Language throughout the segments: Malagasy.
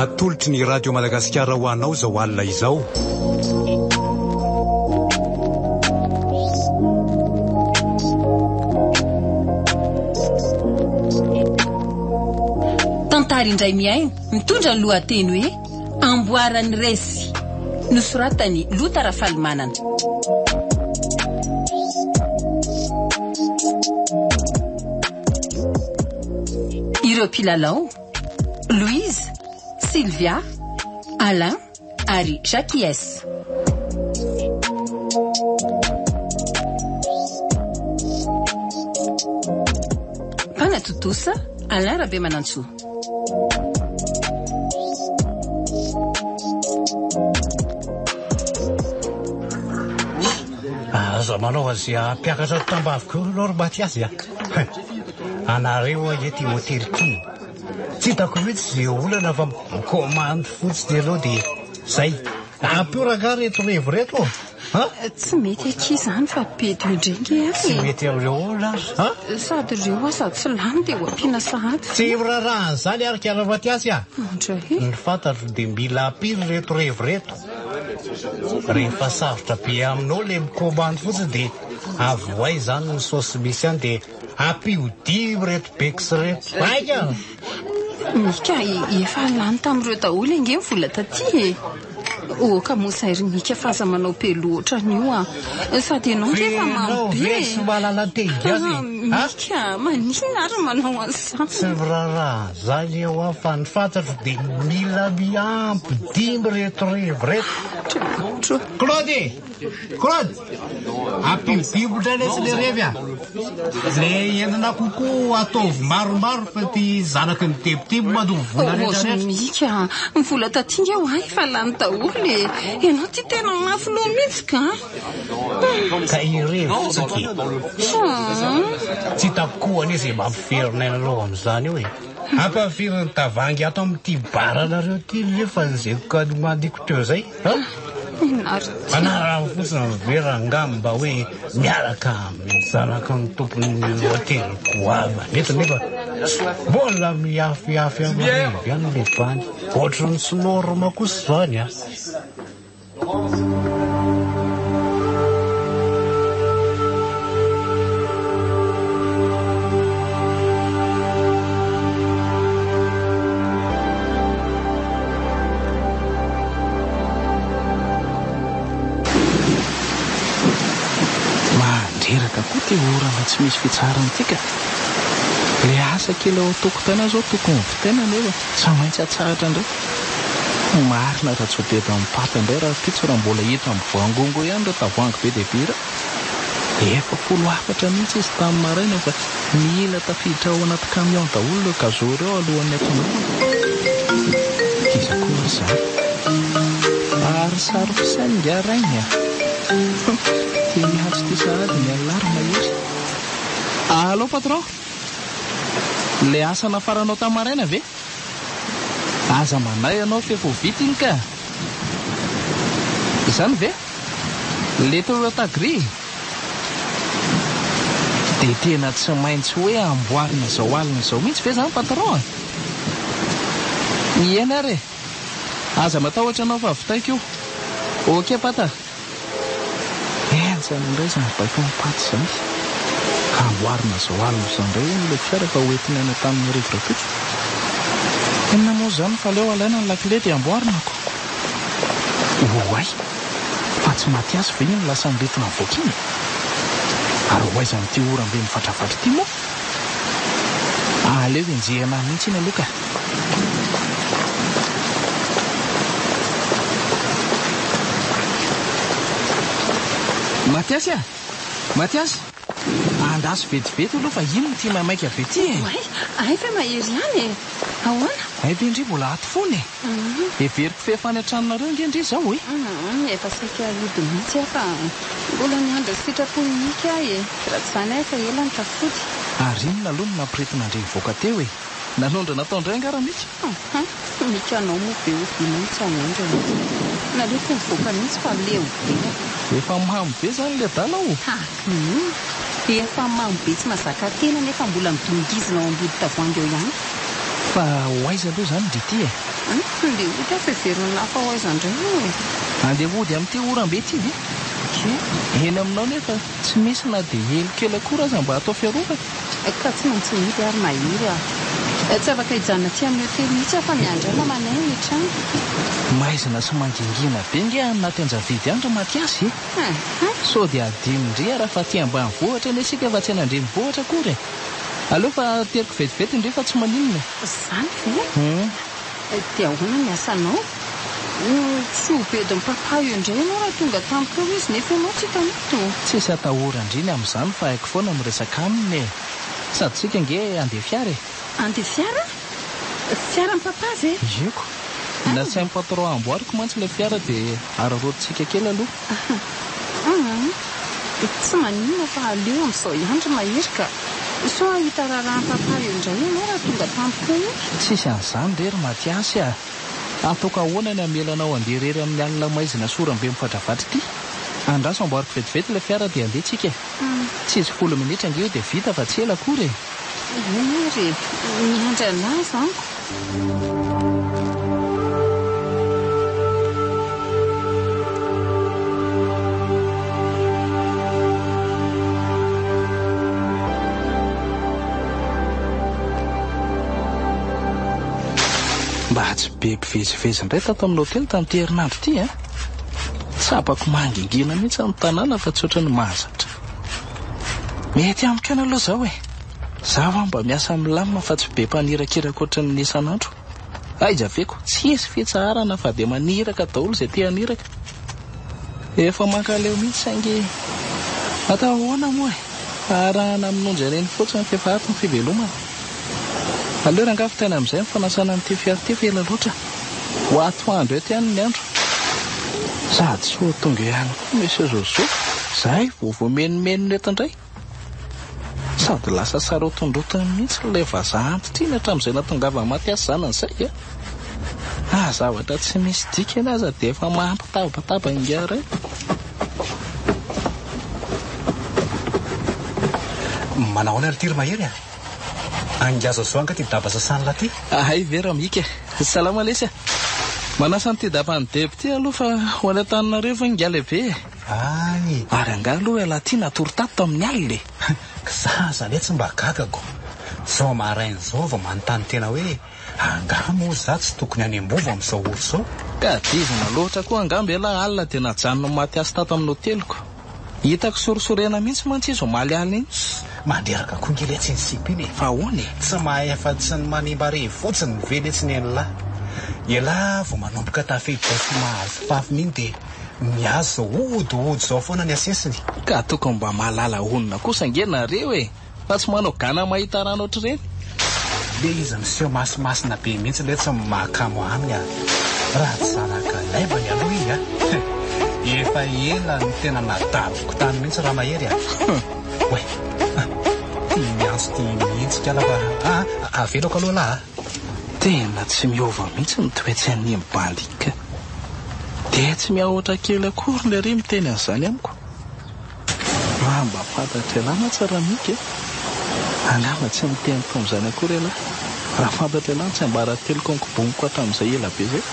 Atolotry ny Radio Madagasikara ho anao izao alina izao. Tantara indray miaina mitondra ny lohateny hoe Amboaran'ny resy. Nosoratan'i Lota Rafalimanana. Ireo mpilalao, Louise, Sylvia, Alain ary Jacquies. Mpanatontosa, Alain Rabemanantsoa. Aza manao an'izay hampiakatra ny tambaviko eo ianao ry Mathias a! Anareo ange ity hotely ity e! Tsy hitako mihitsy izay olana fa mikomandy fotsiny ianao dia izay. Ampio rangahy ireto revy ireto ô! Ha? Tsy mety akia izany fa be deo indray nge aho e! Tsy mety amin'ireo olona ary, ha? Sady ireo aza tsy lany dia ho ampiana sahady. Tsy miraharaha an'izany ary Kiala Mathias a! Andray. Ny fantatro dia mila ampiana ireto revy ireto. Rehefa sarotra be aminao le mikomandy fotsiny dia avohay izany ny saosy misy any dia ampio dimy ireto bex ireto. Vaika! Mika, efa lany tamin'ireo daholo ange ny vola taty e! Oka moa izay ry Mika fa aza manao be loha ohatran'io a! Sady ianao ange efa mamo be e! Tsy mahalala teny gasy e! Mika, maninona ary no manao an'izany? Tsy miraharaha an'izany eo aho fa ny fantatro dia mila miampy dimy ireto revy ireto. Andriamanitro. Claude e! Claude! Ampio dimy indray lesy le revy a! Le entina kokoa ataovy maromaro fa ty zanaky ny depiote mandoa vola rehetra rehetra. Mika a! Ny vola taty nge ho ahy efa lany daholo e! Ianao ty tena mafy loha mihitsy ka! Ka irevy tsika e! Tsy hitako koa anie izay mampiverina anareo amin'izany eo e! Ampafirin'ny tavangy ato amin'ity bar anareo ity nefa izay nomandiko teo izay a! Manarano fotsiny ny vera angamba hoe miaraka amin'ny zanaky ny tompon'ny hotely goavana eto nefa mbola mihafihafy amin'ny revy ihany ilay bandy. Ohatran'ny tsy norme kosa izany a! Mandreraka koa ty orana tsy misy fitsaharana ity ka. Le asa kely ao an-tokotany aho zao tokony vitaina nefa tsy maintsy atsahatra indray. Marina raha tsy ho dedan'ny paty indray rahampitso raha mbola hita mivangongo eo ihany ireo tavoahangy be dia be ireo. Efa folo hafatra mihitsy izy tamin'ny maraina fa mila tafiditra ao anaty camion daholo ireo gazo ireo alohan'ny hatongavana. Iza koa ary izany? Ary sary fisaina ingahy rainy a! Ty miantso ty sahady ny alarme ery. Allo patron! Ilay asa nafaranao tamin'ny maraina ve? Aza manahy ianao f'efa ho vita iny ka! Izany ve? Le Toyota gris? Dia tena tsy maintsy hoe amboarina izao alina izao mihitsy ve izany patron a? Eny ary e! Aza matahotra ianao fa vitaiko io. Ok pata! Henjana indray izany baikon'i Paty izany. Amboarina izao alina izao indray hono ilay fiara fa hoentiny any Antananarivo rahampitso. Inona moa izany fa aleo alaina ny lakile dia amboarina ko. Oay! Fa tsy Mathias ve iny lasa niretina nivoaka iny e? Ary ho aiza amin'ity oram-be mivatravatra ity moa? Aleo enjehina any mihitsy iny aloha ka. Mathias a! Mathias! Andraso vetivety aloha fa inona ity maimaika be ity e? Oay! Hay ve mahery ihany e! Ahoana? Hay ve ndry mbola ato foana e? Heveriko f'efa any an-tranonareo ange ndry izao e! Efa saika hody mihitsy aho fa mbola niandry ny sitrapon'i Mika aho e! Raha tsy izany aho efa ela no tafody. Ary inona aloha no nampiretina an-dry hivoaka teo e? Nanondrana tao indray angaha Ramika? Aha! Mika anao moa ve oviana no tsy hanondrana? Naleoko nivoaka mihitsy fa leo be aho. Efa mamo be izany ilay adala o! Tahaka ny inona? Efa mamo be tsy mahazaka tena nefa mbola midongizina ao ambody tavoahangy ao ihany. Fa ho aiza aloha izany ndry ity e? Andeha hody aho fa heverin'ny lahy fa ho aiza indray io e? Andeha hody amin'ity oram-be ity ve? Ie. Eny aminao nefa tsy misy na dia elo kely akory aza mba atao fiarovana. Ka tsy maintsy mody ary mahery aho. Tsy afaka hijanona aty amin'ny hotely mihitsy aho fa miandry ahy mamanay any an-trano. Maizina sy mangingina be nge any anaty anjavidy any ry Mathias e! Sao dia adinondry ara fa aty ambanivohitra anie isika fa tsy any an-drenivohitra akory e! Aleo fa ateriko vetivety ndry fa tsy maninona e! Izany ve? Dia ahoana ny asanao? Tsy ho bedin'i papa eo indray ianao raha tonga tampoka eo izy nefa ianao tsy hitany eto. Tsisy atahoran-dry ny amin'izany fa haiko foana miresaka aminy e! Sady tsika ange handeha fiara e! Handeha fiara? Fiaran'i papa ve? Ieko. Nasain'i patron amboariko mantsy ilay fiara dia araraotintsika kely aloha. Hum. Tsy maninona fa aleo amin'izao ihany ry Mahery ka. Sao hahita raharahan'i papa eo indray ianao raha tonga tampoka eo. Tsisy an'izany re ry Mathias a! Ataoko ahoana ny hamela anao handeha irery amin'ny alina maizina sy oram-be mivatravatry ity? Andraso amboariko vetivety ilay fiara dia handeha tsika e! Tsy hisy folo minitra ange io dia vita fa tsy ela akory e! Eny ary e! Miandry an'ahy izany ko! Mba tsy be mpivezivezy indray tato amin'ny hotely tamin'ity herinandro ity a! Tsapako mangingina mihitsy ny tanàna fa tsy ohatran'ny mahazatra. Mety amiko ihany aloha izao e! Za va mba miasa milamina fa tsy be mpanirakiraka ohatran'ny isan'andro. Aiza ve ko, tsisy fitsaharana fa dia maniraka daholo izay te haniraka. Efa mankaleo mihitsy saingy atao ahoana moa e, arahana amin'onjy ireny fotsiny f'efa ato ny fivelomana. Aleo rangaha vitaina amin'izay ny fanasana an'ity fiara ity fa ela loatra. Ho atoandro eto ihany ny andro. Sady soa tonga eo ihany koa Monsieur Zozo, izay vao voamenomenona eto indray. Sady lasa sarotondrotony mihitsy ilay vazaha antitra iny hatramin'izay nahatongavan'i Mathias zanany izay a! Ah, zavatra tsy misy dikany aza dia efa mampitabataba ingahy ray. Manao ahoana ry ty ry Mahery a? Angiazo zao angaha ty daba sasan'lah ty? Hay ve Ramika e! Salama lesy a! Manasa an'ity daban'i Deby ity aloha fa ho any Antananarivo ingahy lehibe e! Hay! Ary angaha aloha ialahy ity natory tato tamin'ny alina e? K'za letsy mba gagako. Zao maraina izao vao manontany tena hoe angaha moa za tsy tokony any am-bovo amin'izao ora izao? Ka dizina loatra koa angamba ialahy alina dia najanon'i Mathias tato amin'ny hoteliko. Hitako sorisorena mihitsy mantsy izy omaly alina iny. Mandreraka koa nge letsy iny sipa iny e! Fa ahoana e? Tsy mahay afa-tsy ny manimba revy fotsiny ve letsy nen'lah? Ialahy vao manomboka tafiditra sy mahazo fafiny iny dia Ny azy zao hodihody zao foana ny asesiny. Ka tokony mba mahalala honina kosa ange nareo e! Fa tsy manao gana mahita rano ohatr'ireny. Le izy miseho masimasina be mihitsy letsy ny mahakamo aminy a! Raha tsy zanaka laibany aloha izy a! Efa ela no tena nadaboko tany mihitsy Ramahery a! Oay! Ty miantso ty mihitsy kala fa a! Avelako aloha lah a! Tena tsy miova mihitsy ny toe-tsain'ny bandy ka. Dia tsy miahotra kely akory lery miteny an'izany amiko. Raha mba fantatr'ialahy mantsy Ramika e! Angamba tsy niteny tamin'izany akory ialahy. Raha fantatr'ialahy ny tsiambarateloko ankoboniko hatramin'izay ela be izay.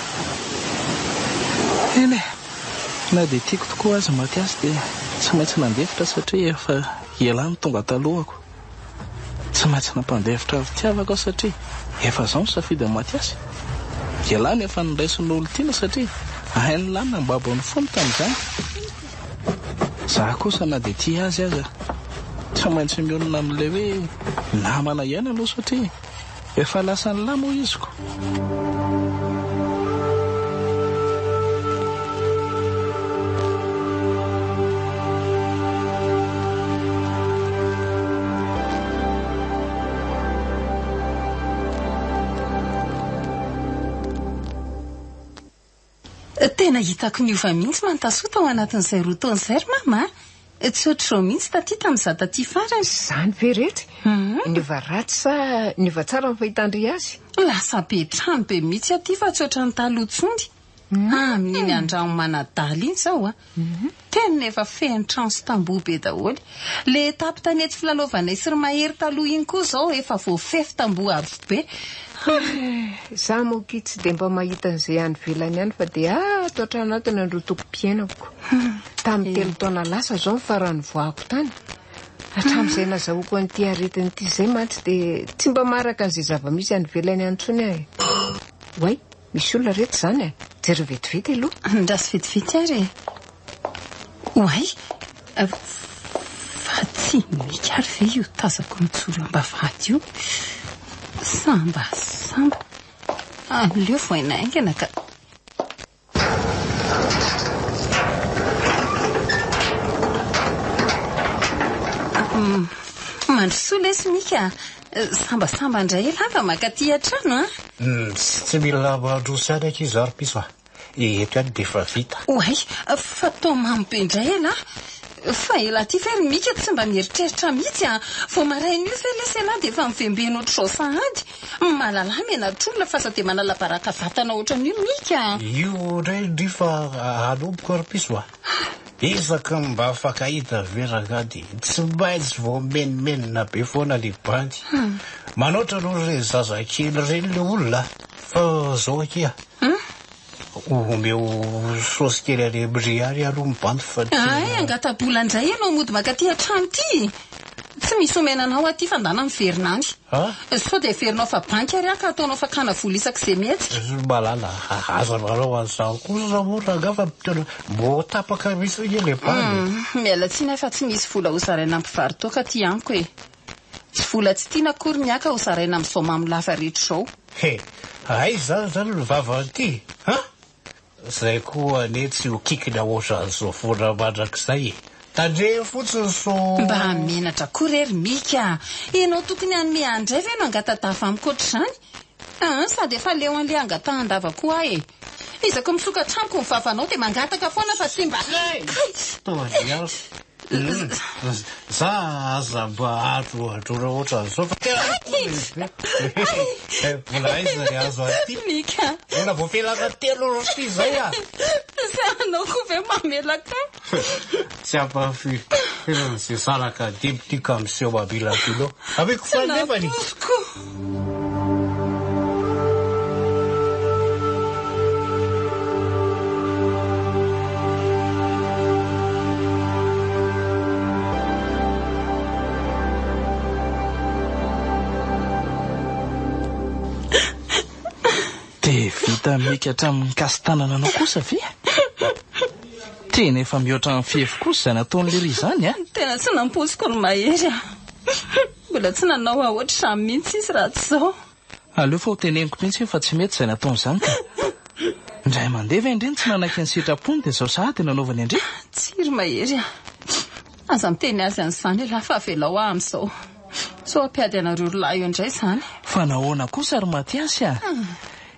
Eny e! Na dia tiako tokoa aza Mathias dia tsy maintsy nandefitra satria efa ialahy no tonga talohako. Tsy maintsy nampandefitra fitiavako aho satria efa izao ny safidin'i Mathias. Ialahy no efa noraisin'olon-tiana satria hain'ilahy ny nambabo ny fony tamin'izany. Izaho kosa na dia tia azy aza tsy maintsy mionona amin'ilay hoe namana ihany aloha satria efa lasan'ilahy moa izy ko. Tena hitako niova mihitsy Mantasoa tao anatin'izay roa taona izay ry mama a! Tsy ohatr'izao mihitsy taty tamin'izaho taty farany. Izany ve retsy? Niova ratsy sa niova tsara ny fahitan-dry azy? Lasa be trano be mihitsy aty fa tsy ohatran'ny taloha intsony. Amin'iny Andranomanadala iny izao a! Tena efa feno trano sy tamboho be daholo. Le étape tanety filalaovanay sy ry Mahery taloha iny koa izao efa voafefy tamboho avo be. Za moa akia tsy dia mba mahita an'izay any ivelany any fa dia ato an-trano ato ny androtokom-piainako. Tamin'ny telo taona lasa izao ny farany nivoahako tany. Hatramin'izay nazahoako an'ity aretina ity izay mantsy dia tsy mba maharaka an'izay zava-misy any ivelany any intsony aho e. Oay! Misy olona reto izany e! Jereo vetivety aloha. Andraso vetivety ary e! Oay! Fa tsy Mika ary ve io tazako mijoro eo am-bavahady io? Samba samba! Aleo vohaina haingana ka. Mandrosoa lesy Mika a! Sambasamba indray elah fa mankaty an-trano a! Tsy mila mandroso ihany akia izaho ry piso a! Eto ihany dia efa vita. Oay! Fa toa mamo be indray elah! Fa elah ty ve ry Mika tsy mba mieritreritra mihitsy a! Vao maraina io ve lesy elah dia efa mivembena ohatr'izao sahady? Mahalala menatr'olona fa aza dia manala baraka vatana ohatran'io Mika a! Io indray ndry fa hanomboka ry piso a! Isaky ny mba mifankahita ve rangahy dia tsy maintsy voamenomenona be foana le bandy. Manaotra aloha ireny zazakely ireny le olona a! Fa zao akia, omeo saosy kely any amin-dry ary aloha ny bandy fa tena. Hay angata-bola indray ianao mody mankaty an-trano ity! Tsy misy omena anao aty fa ndana miverina any. Sao dia heverinao fa banky ary aho ka ataonao fakana vola isak'izay mihetsika? Ry malala, aza manao an'izany kosa moa rangahy fa tena mbô tapaka mihitsy ange ilay bandy e. Miala tsiny aho fa tsy misy vola hozaraina amin'ny mpivaro-toaka aty amiko e. Tsy vola tsy tiana akory ny ahy ka hozaraina amin'izao mamo lava rehetra izao. He, aiza izany ny vavan'ity an? Zay koa anie tsy ho kikina ohatran'izao foana mandrakizay e! Tandremo fotsiny sao. Mba menatra koa re ry Mika a! Ianao tokony hanome ahy indray ve no hangata-dava amiko ohatr'izany? Aa sady efa leo an'ilay hangatahan-dava koa aho e! Isaky misokatra amiko ny vavanao dia mangataka foana fa tsy mba. Kay! Tonga Za aza mba adroadroana ohatran'izao fa tena Mbola aiza ny azo aty? Mika. Mbola voafelaka telo ity izay ah. Sa anao koa ve mamelaka ahy? Tsy ampahafiry izay zanaka dimy ty ka miseho mabilabila eo. Ameko faninefany. Nampoiziko. Dia vita mika hatramin'ny nikasi-tanana anao kosa ve? Tena efa mihoatra ny fefy kosa izany ataon'i Lery izany a! Tena tsy nampoiziko ry Mahery a! Mbola tsy nanao ahy ohatr'izany mihitsy izy raha tsy izao. Aleo fa ho teneniko mihitsy hoe fa tsy mety izay nataony izany ka. Indray mandeha ve ndry no tsy nanaiky ny sitrapony dia izao sahady no nanaovany an-dry? Tsia ry Mahery a! Aza miteny azy an'izany ialahy fa avelao ahy amin'izao. Sao hampiady anareo roa lahy eo indray izany. Fa nahoana kosa ry Mathias a?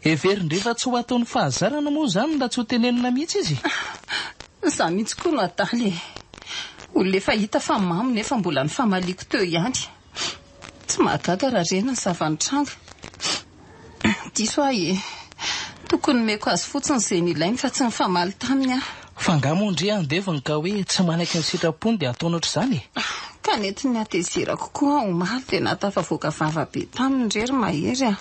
Heverin-dry fa tsy ho ataony fahazarana moa izany raha tsy ho tenenina mihitsy izy? Izaho mihitsy koa no adala e! Olona efa hita fa mamo nefa mbola nifamaliako teo ihany. Tsy mahagaga raha rena ny zava-nitranga. Diso aho e! Tokony nomeko azy fotsiny izay nilainy fa tsy nifamaly taminy aho. Fa angaha moa ndry andevony ka hoe tsy manaiky ny sitrapony dia ataony ohatr'izany e? Ka nentin'ny hatezerako koa aho omaly dia nahatafavoaka vava be taminy re ry Mahery a!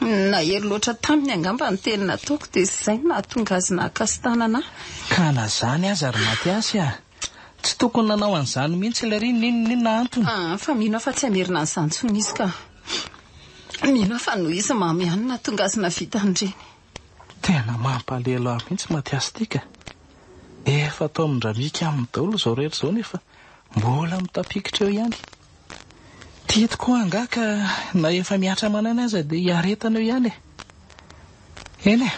Nahery loatra taminy angamba ny teny nataoko dia izay no nahatonga azy nahakasi-tanana ahy. Ka na izany aza ry Mathias a! Tsy tokony nanao an'izany mihitsy ilay ry n'inon'inona antony. Ah, fa mino aho fa tsy hamerina an'izany intsony izy ka. Mino aho fa noho izy mamo ihany no nahatonga azy nahavita an'ireny. Tena mampalahelo ahy mihitsy Mathias ity ka. Efa atao amin-dRamika aminy daholo izao rehetra izao nefa mbola mitapikitra eo ihany. Tia tokoa angaha ka na efa mihatra aman'aina aza dia hiaretana eo ihany e. Eny e,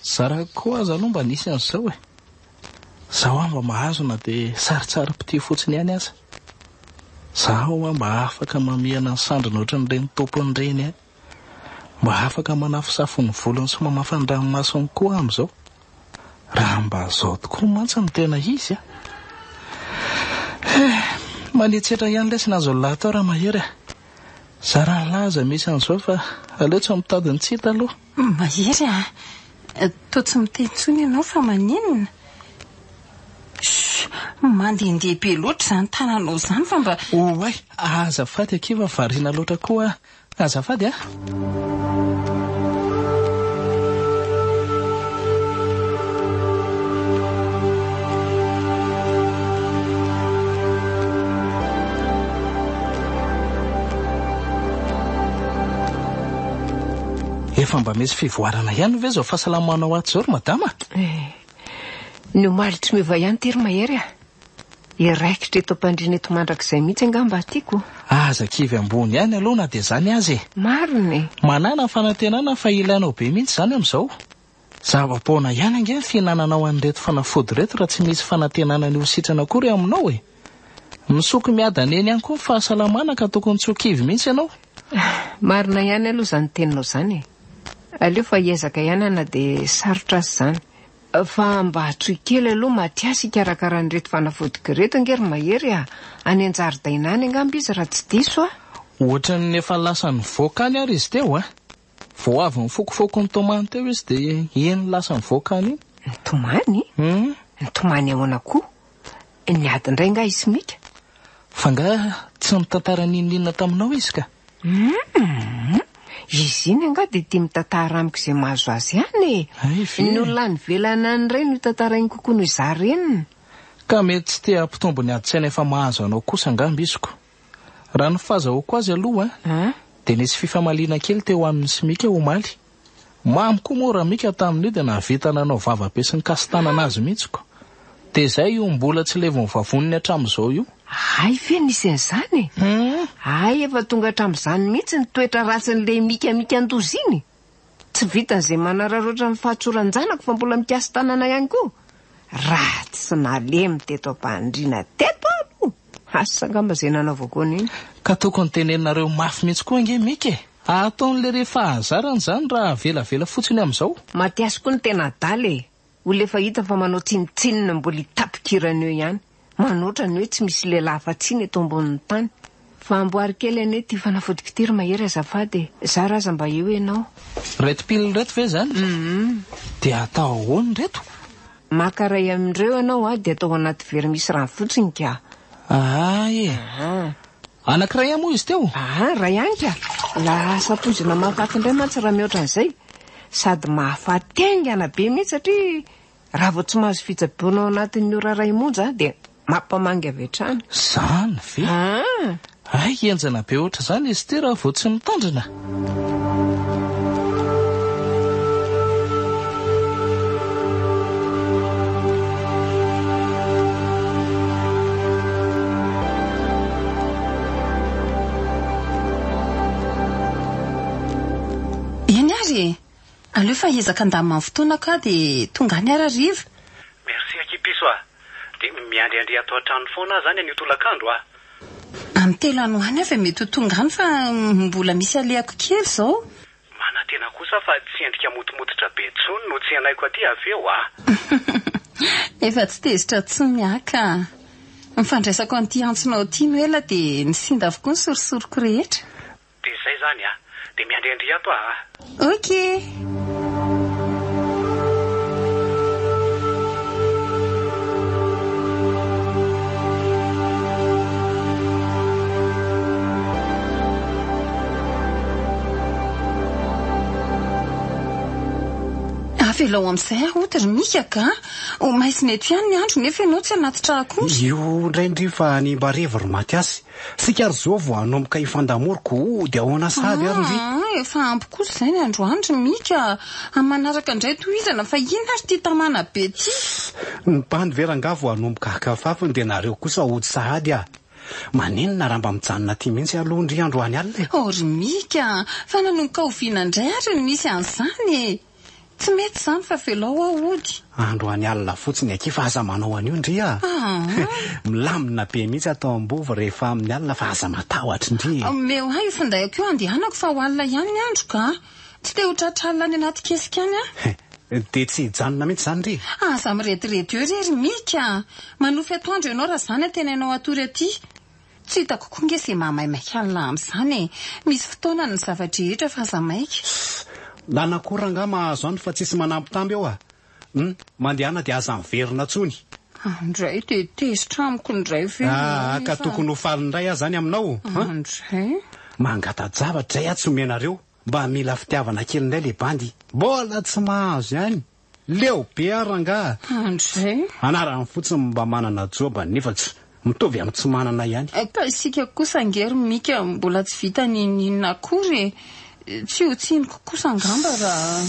zara koa aza aloha mba nisy an'izao e. Zaho aho mba mahazo na dia sarintsarim-pitia fotsiny ihany aza. Zaho aho mba afaka mamihana ny sandriny ohatran'ireny tompony ireny ihany. Mba afaka manafosafo ny volony sy mamafa ny ranomasony koa aho amin'izao. Raha mba izao tokoa mantsy no tena izy a! Eh, manetsetra ihany lesy nahazo ny lahy tao Ramahery a! Zara ny lahy aza misy an'izao fa aleo tsy mitady ny tsy hita aloha. Mahery a! Toa tsy miteny intsony ianao fa maninona? Shh! Mandehandeha be loatra izany tananao izany fa mba. Oay! Azafady akia fa variana loatra koa aho. Azafady a! Efa mba misy fivoarana ihany ve izao fahasalamanao ato izao ry madama? Eh, ny omaly tsy miova ihany ity ry Mahery a! Hiraikitra eto am-pandriana eto mandrakizay mihitsy angamba aho tiako. Aza kivy ambony ihany aloha na dia izany aza e! Marina e! Manàna fanantenana fa ilainao be mihitsy izany amin'izao. Zava-poana ihany ange ny fihinananao an'ireto fanafody ireto raha tsy misy fanantenana ny ho sitrana akory aminao e! Misoko miadana eny ihany koa ny fahasalamana ka tokony tsy ho kivy mihitsy ianao. Marina ihany aloha izany teninao izany e! Aleo fa hiezaka ihany aho na dia sarotra aza izany. Fa mba antsoy kely aloha Mathias hikarakara an'ireto fanafodiko ireto ange ry Mahery a! Any an-jaridaina any angamba izy raha tsy diso aho. Ohatran'ny efa lasa nivoaka any ary izy teo a! Vao avy nifokofoko nitomany teo izy dia iny lasa nivoaka any iny. Nitomany? Hum. Nitomany ahoana koa? Niady indray angaha i Simika? Fa angaha tsy nitantara n'inon'inona taminao izy ka? Humm! Izy iny angaha dia tia mitantara amiko izay mahazo azy ihany e! Hay ve? Ny olona any ivelany any indray no tantarainy kokoa noho izaho reniny. Ka mety tsy te hampitombo ny adin-tsaina efa mahazo anao kosa angamba izy ko. Raha ny fahazahoako azy aloha dia nisy fifamaliana kely teo aminy sy Mika omaly. Mamy koa moa Ramika tamin'io dia nahavita nanao vava be sy nikasi-tanana azy mihitsy ko. Dia izay io mbola tsy levon'ny vavoniny hatramin'izao io. Hay ve nisy an'izany e? Hay efa tonga hatramin'izany mihitsy ny toetra ratsin'ilay Mika mikan-doza iny? Tsy vitan'izay manararaotra ny fahatsoran-janako fa mbola mikasi-tanana ihany koa. Ratsy nalemy teto am-pandriana teto aho aloha! Asa angamba izay nanaovako an'iny. Ka tokony teneninareo mafy mihitsy koa ange Mika e! Ataon'ilay re fahazarana izany raha avelavela fotsiny amin'izao. Mathias koa no tena adala e! Olona efa hita fa manao tsinontsinona mbola hitapikirana eo ihany. Manoatra ny hoe tsy misy lehilahy afa-tsiny eto ambonin'ny tany. Fa amboary kely anie ity fanafodiko ity ry Mahery azafady e! Zara aza mba eo ianao. Ireto pile ireto ve izany? Dia atao ahoana ireto? Maka iray amin'ireo ianao a, dia atao anaty vera misy rano fotsiny ka. Ahay e! Anankiray ihany moa izy teo? Aa, iray ihany ka! Lasa poizina mahafaty indray mantsy raha mihoatra an'izay. Sady mahafaty haingana be mihitsy satria raha vao tsy mahazo fitsaboana ao anatin'ny ora iray monja dia mampamangy avy hatrany. Izany ve? Aa! Hay henjana be ohatr'izany izy ity raha vao tsy mitandrina. Eny ary e! Aleo fa hiezaka handamina ny fotoana ka dia tonga any ary hariva. Merci akia piso a! Dia miandry an-dry ato an-trano foana aho zany anio tolakandro a! Amin'ny telo any ho any aho vao mety ho tonga any fa mbola misy alehako kely izao. Manantena kosa fa tsy endrika motomototra be intsony no tsenaiko aty avy eo a! Efa tsy tezitra intsony aho ka. Ny fandraisako an'ity antsonao ity no ela dia nisinda avokoa ny sorisoriko rehetra. Dia izay izany a! Dia miandry an-dry ato aho a! Ok! Avelao amin'izay aho ry Mika ka! Ho maizina eto ihany ny andro nefa ianao tsy hanatitra akory. Io indray ndry fa ny mba revy ry Mathias. Tsika ary zao vao hanomboka hifandamoriko o dia ahoana sahady ary ndry? Aa, efa ampy kosa izay ny androany ry Mika a! Amin'ny manaraka indray tohizana fa inona ary ity tamana be ity? Ny bandy ve rangaha vao hanomboka haka fafiny dia nareo kosa hody sahady a! Maninona raha mba mijanona aty mihitsy aloha ndry androany alina e? Oh ry Mika a! Fa nanomboka oviana indray ary no nisy an'izany e? Tsy mety izany fa avelao aho hody. Androany alina fotsiny akia fa aza manao an'io ndry a! Milamina be mihitsy ato Ambovo rehefa amin'ny alina fa aza matahotra ndry e! Omeo ahy io findaiko io handehanako fa ho alina ihany ny andro ka! Tsy te ho tratra alina any anaty kesika any aho. Dia tsy hijanona mihitsy izany ndry? Aza mirediredy eo re ry Mika a! Manofy atoandro ianao raha izany antenainao hatory aty. Tsy hitako koa nge ze mahamaimaika anlah amzany e! Misy fotoanany ny zava-drehetra fa aza maika. Ssss! Nanakory rangahy mahazo any fa tsisy manambitamby eo a! Hum, mandehana dia aza miverina tsony. Andray dia tezitra amiko indray ve Ah, ka tokony ho faly indray aho zany aminao an? Andray. Mangata-javatra izay aho tsy omenareo. Mba mila fitiavana kely indray le bandy. Mbola tsy mahazo ihany. Leo be aho rangaha. Andray. Anarany fotsiny mba manana joba nefa tsy mitovy amin'ny tsy manana ihany. Ka isika kosa ange ry Mika mbola tsy vita n'inon'inona akory e. Tsy ho tsiniko kosa angamba raha.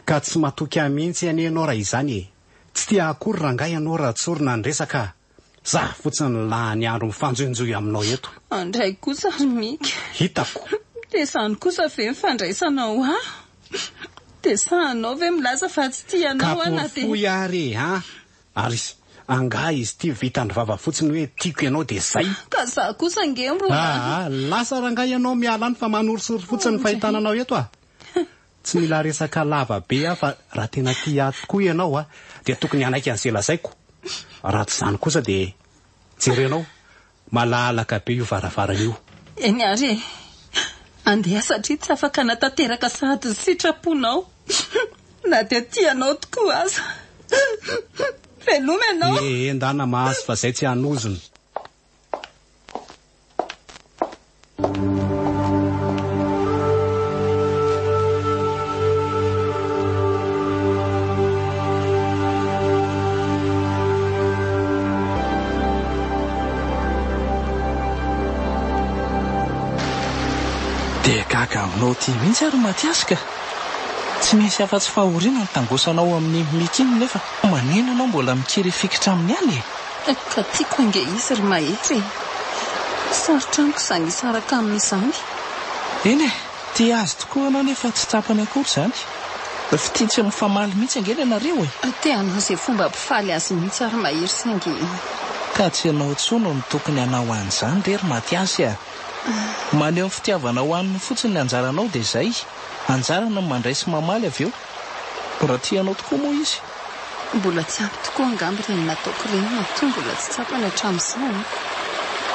Ka tsy matoky ahy mihitsy anie ianao raha izany e. Tsy tia ahy akory rangahy ianao raha tsorina ny resaka a. Za fotsiny lany andro mifanjohinjohy aminao eto. Andray kosa ry Mika. Hitako. Dia izany kosa ve ny fandraisanao ahy? Dia sahinao ve milaza fa tsy tia anao aho na dia. Ka porofoy ary e, an! Ary angaha izy ity vitan'ny vava fotsiny hoe tiako ianao dia zay? Ka za kosa ange mbola. Aa, lasa rangahy ianao miala any fa manorisory fotsiny ny fahitana anao eto a! Tsy mila resaka lava be aho fa raha tena tia ahy tokoa ianao a, dia tokony hanaiky an'izay lazaiko. Raha tsy izany kosa dia jerenao, malalaka be io varavarana io. Eny ary e! Andeha satria tsy afaka hanatanteraka sahady ny sitraponao na dia tia anao tokoa aza. Veloma ianao. Ee, ndana mahazo fa zay tsy hanozona. Dia gaga aminao ity mihitsy aho ry Mathias ka! Tsy misy afa-tsy fahoriana ny tangosanao amin'i Micky iny nefa maninona ianao mbola mikiry hifikitra aminy ihany e? Ka tiako ange izy ry Mahery e! Sarotra amiko izany hisaraka aminy izany. Eny e! Tia azy tokoa ianao nefa tsy tsapany akory izany. Fitia tsy mifamaly mihitsy ange ny anareo e! Te hanao izay fomba hampifaly azy mihitsy aho ry Mahery saingy. Ka tsy ianao intsony no tokony hanao an'izany re ry Mathias a! Maneho ny fitiavanao aminy fotsiny ny anjaranao dia izay. Anjarany ny mandray sy mamaly avy eo. Raha tia anao tokoa moa izy. Mbola tsy ampy tokoa angamba ireny nataoko ireny matoa mbola tsy tsapany hatramin'izao an!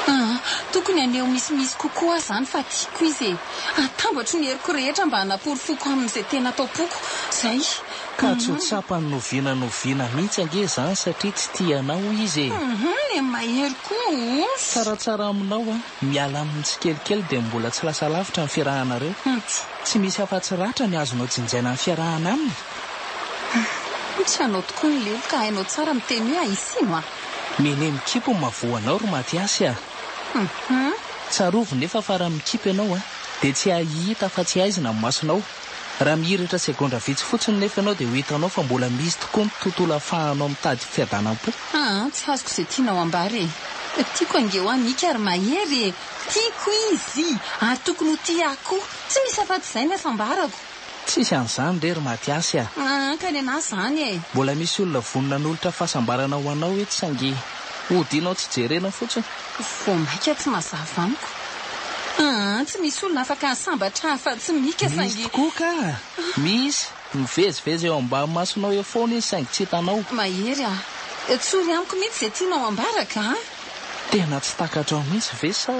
Aa! Tokony haneho misimisy kokoa aho izany fa tiako izy e! Atambatro ny heriko rehetra mba hanaporofoko aminy izay tena ato am-poko. Izay. Ka tsy ho tsapany n'oviana n'oviana mihitsy ange izany satria tsy tia anao izy e! Hum! Ny mahery koa osy! Tsaratsara aminao an! Miala aminy tsikelikely dia mbola tsy lasa lavitra ny fiarahanareo. Tsy misy afa-tsy ratra ny azonao jinjaina ny fiarahana aminy. Tsy anao tokoa ny lelo ka hainao tsara miteny hoe ahisino a! Minia mikipy ny mahavoa anao ry Mathias a! Tsarovy nefa fa raha mikipy ianao a, dia tsy hahita afa-tsy haizina ny masonao. Raha mihiratra segondra vitsy fotsiny nefa ianao dia ho hitanao fa mbola misy tokoa ny tontolo ahafahanao mitady fiadanam-po. Aa, tsy azoko izay tianao ambara e! Tiako ange hoa Mika ry Mahery e! Tiako izy! Ary tokony ho tia ahy koa! Tsy misy afa-tsy izay ny hasambarako! Tsisy an'izany re ry Mathias a! Aa, ka nenà izany e! Mbola misy olona vonona hanolotra fahasambarana ho anao eto saingy hodianao tsy jerena fotsiny. Vao mainka tsy mazava amiko. Aa, tsy misy olona afaka hahasambatra afa-tsy Mika saingy. Misy tokoa ka! Misy! Mivezivezy eo ambany masonao eo foana izy saingy tsy hitanao. Mahery a! Tsory amiko mihitsy izay tianao ambara ka! Tena tsy takatrao mihitsy ve sa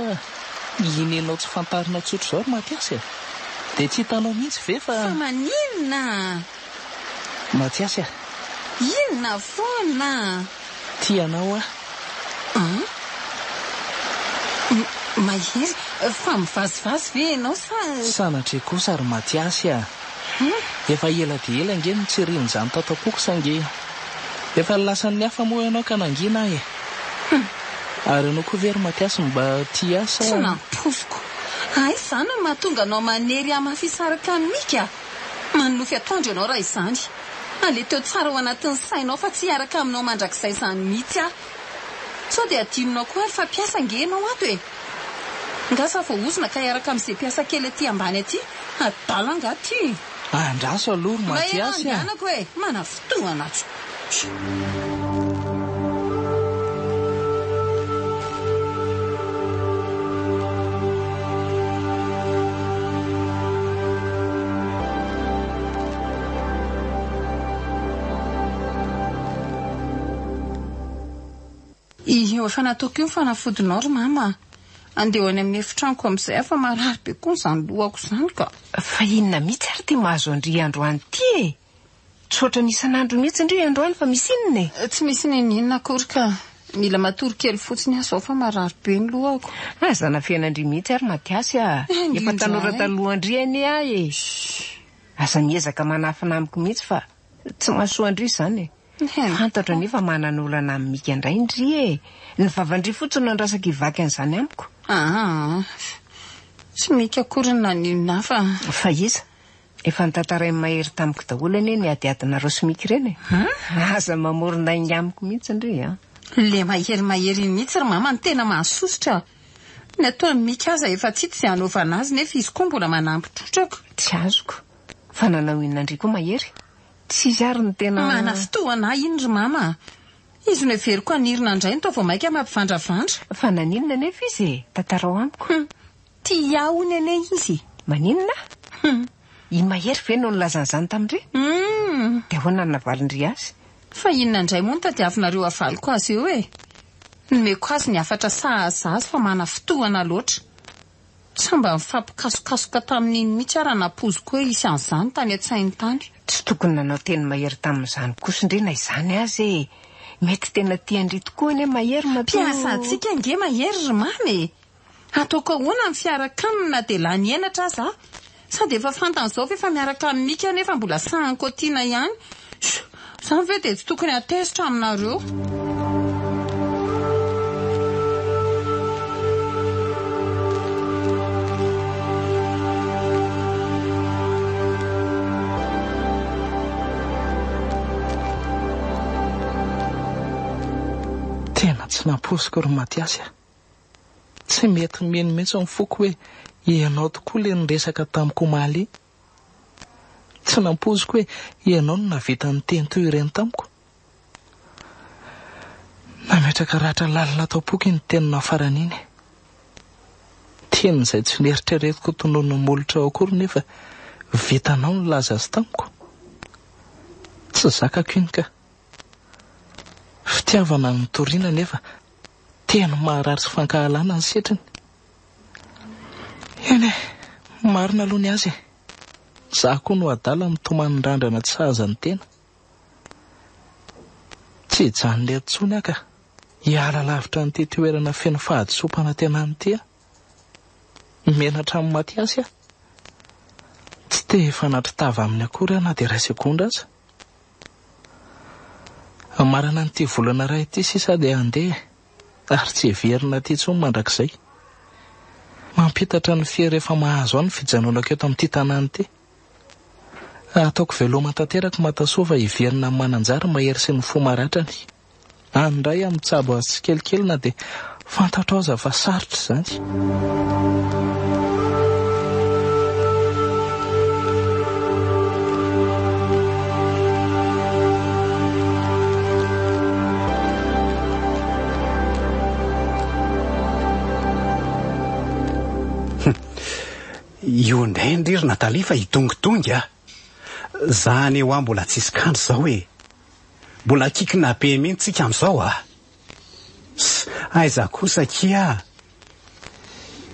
inianao tsy fantarina tsotr'izao ry Mathias e? Dia tsy hitanao mihitsy ve fa. Fa maninona? Mathias a! Inona foana? Tia anao aho. An? Mahery, fa mivazivazy ve ianao sa. Sanatria kosa ry Mathias a! Efa ela dia ela ange no nitsirian'izany tato am-poko saingy efa lasan'ny hafa moa ianao ka nangina aho e! Ary ianao koa ve ry Mathias mba tia ahy sa. Tsy nampoiziko. Aiza izany no mahatonga anao manery ahy mafy hisaraka amin'i Mika? Manonofy atoandro ianao raha izany. Aleteo tsara ao anatin'ny sainao fa tsy hiaraka aminao mandrakizay izany mihitsy aho. Sao dia adinonao koa ary fa mpiasa ange ianao ato e! Nga za voaozona ka hiaraka amin'izay mpiasa kely aty ambany aty? Adala angaha ty? Andraso aloha ry Mba ianao Mathias a! andehanako e! Manafintohana ato. Io efa nataoko io ny fanafodinao ry mama a! Andeha ho any amin'ny efitranoko amin'izay aho fa marary be koa izany lohako izany ka. Fa inona mihitsy ary ity mahazo an-dry androany ity e? Tsy ohatran'ny isan'andro mihitsy ndry androany fa misy inona e? Tsy misy n'inon'inona akory ka. Mila matory kely fotsiny aho izao fa marary be ny lohako. Aza anafenan-dry mihitsy ary Mathiasy a! Efa tanora talohan-dry anie aho e! Aza miezaka manafina amiko mihitsy fa tsy mahasoa an-dry izany e! Fantatro anie fa manana olana amin'i Mika indray ndry e! Ny vavan-dry fotsiny no andrasako hivaky an'izany amiko. Aa! Tsy Mika akory no naninona ahy fa. Fa iza? Efa notantarain'i Mahery tamiko daholo anie ny adiadinareo sy Mika ireny e! Aza mamoron-dainga amiko mihitsy ndry a! Le Mahery Mahery iny mihitsy ry mama no tena mahasosotra. Ny ataon'i Mika aza efa tsy hita izay hanaovana azy nefa izy koa mbola manampy trotraka. Tsy azoko. Fa nanao inona ndry koa Mahery? Tsy izy ary no tena. Manafintohina ahy iny ry mama a! Izy no heveriko hanirina indray no toa vao mainka mampivandravandra. Fa naninona anefa izy e? Tantarao amiko. Hum! Tia ahy hono anie izy e! Maninona? Hum! I Mahery ve no nilaza an'izany tamin-dry? Hum! Dia ahoana no navalin-dry azy? Fa inona indray moa no tadiavinareo havaliko azy eo e? Nomeko azy ny hafatra sahaza azy fa manafintohina loatra. Tsy mba nifampikasokasoka tamin'iny mihitsy aho raha nampoiziko hoe hisy an'izany tany an-tsainy tany. Tsy tokony nanao teny mahery tamin'izany kosa ndry na izany aza e! Mety tena tia an-dry tokoa anie Mahery matoa. Mpiasa antsika ange Mahery ry Mamy e! Ataoko ahoana ny fiaraka aminy na dia lany henatra aza aho? Sady efa fantany izao fa efa miaraka amin'i Mika nefa mbola sahany kaotiana ihany. Shh! Izany ve dia tsy tokony hatezitra aminareo? Tena tsy nampoiziko ry Mathiasy a! Tsy mety mino mihitsy ny foko hoe ianao tokoa ilay niresaka tamiko omaly iny. Tsy nampoiziko hoe ianao no nahavita niteny toy ireny tamiko. Nametraka ratra lalina tao am-poko iny teninao farany iny. Teny izay tsy neritreretiko tononina molotrao akory nefa vitanao ny nilaza azy tamiko. Tsy zakako iny ka. Fitiavana no nitoriana nefa teny maharary sy fankahalana ny setriny. Eny e, marina aloha ny azy e. Za koa no adala mitomany randrana tsy sahaza ny tena. Tsy hijanona eto intsony aho ka. Hiala lavitra an'ity toerana feno fahadisoam-panantenana ity aho. Menatra amin'i Mathias aho. Tsy te hifanatri-tava aminy akory aho na dia iray segondra aza. Hamarana an'ity volana iray ity sisa aho dia handeha ary tsy hiverina aty intsony mandrakizay. Mampitatra ny fery efa mahazo ahy ny fijanonako eto amin'ity tanàna ity. Ataoko veloma tanteraka Matasoa fa hiverina amin'ny Mananjary mahery sy ny fo maratrany. Any indray aho mitsabo azy tsikelikely na dia fantatro aza fa sarotra izany. Io indray ndry ry Nathalie fa hidongitongy a! Za anie hoa mbola tsisy kandry zao e! Mbola kikina be mihitsy tsika amizao a! Ss, aiza kosa akia?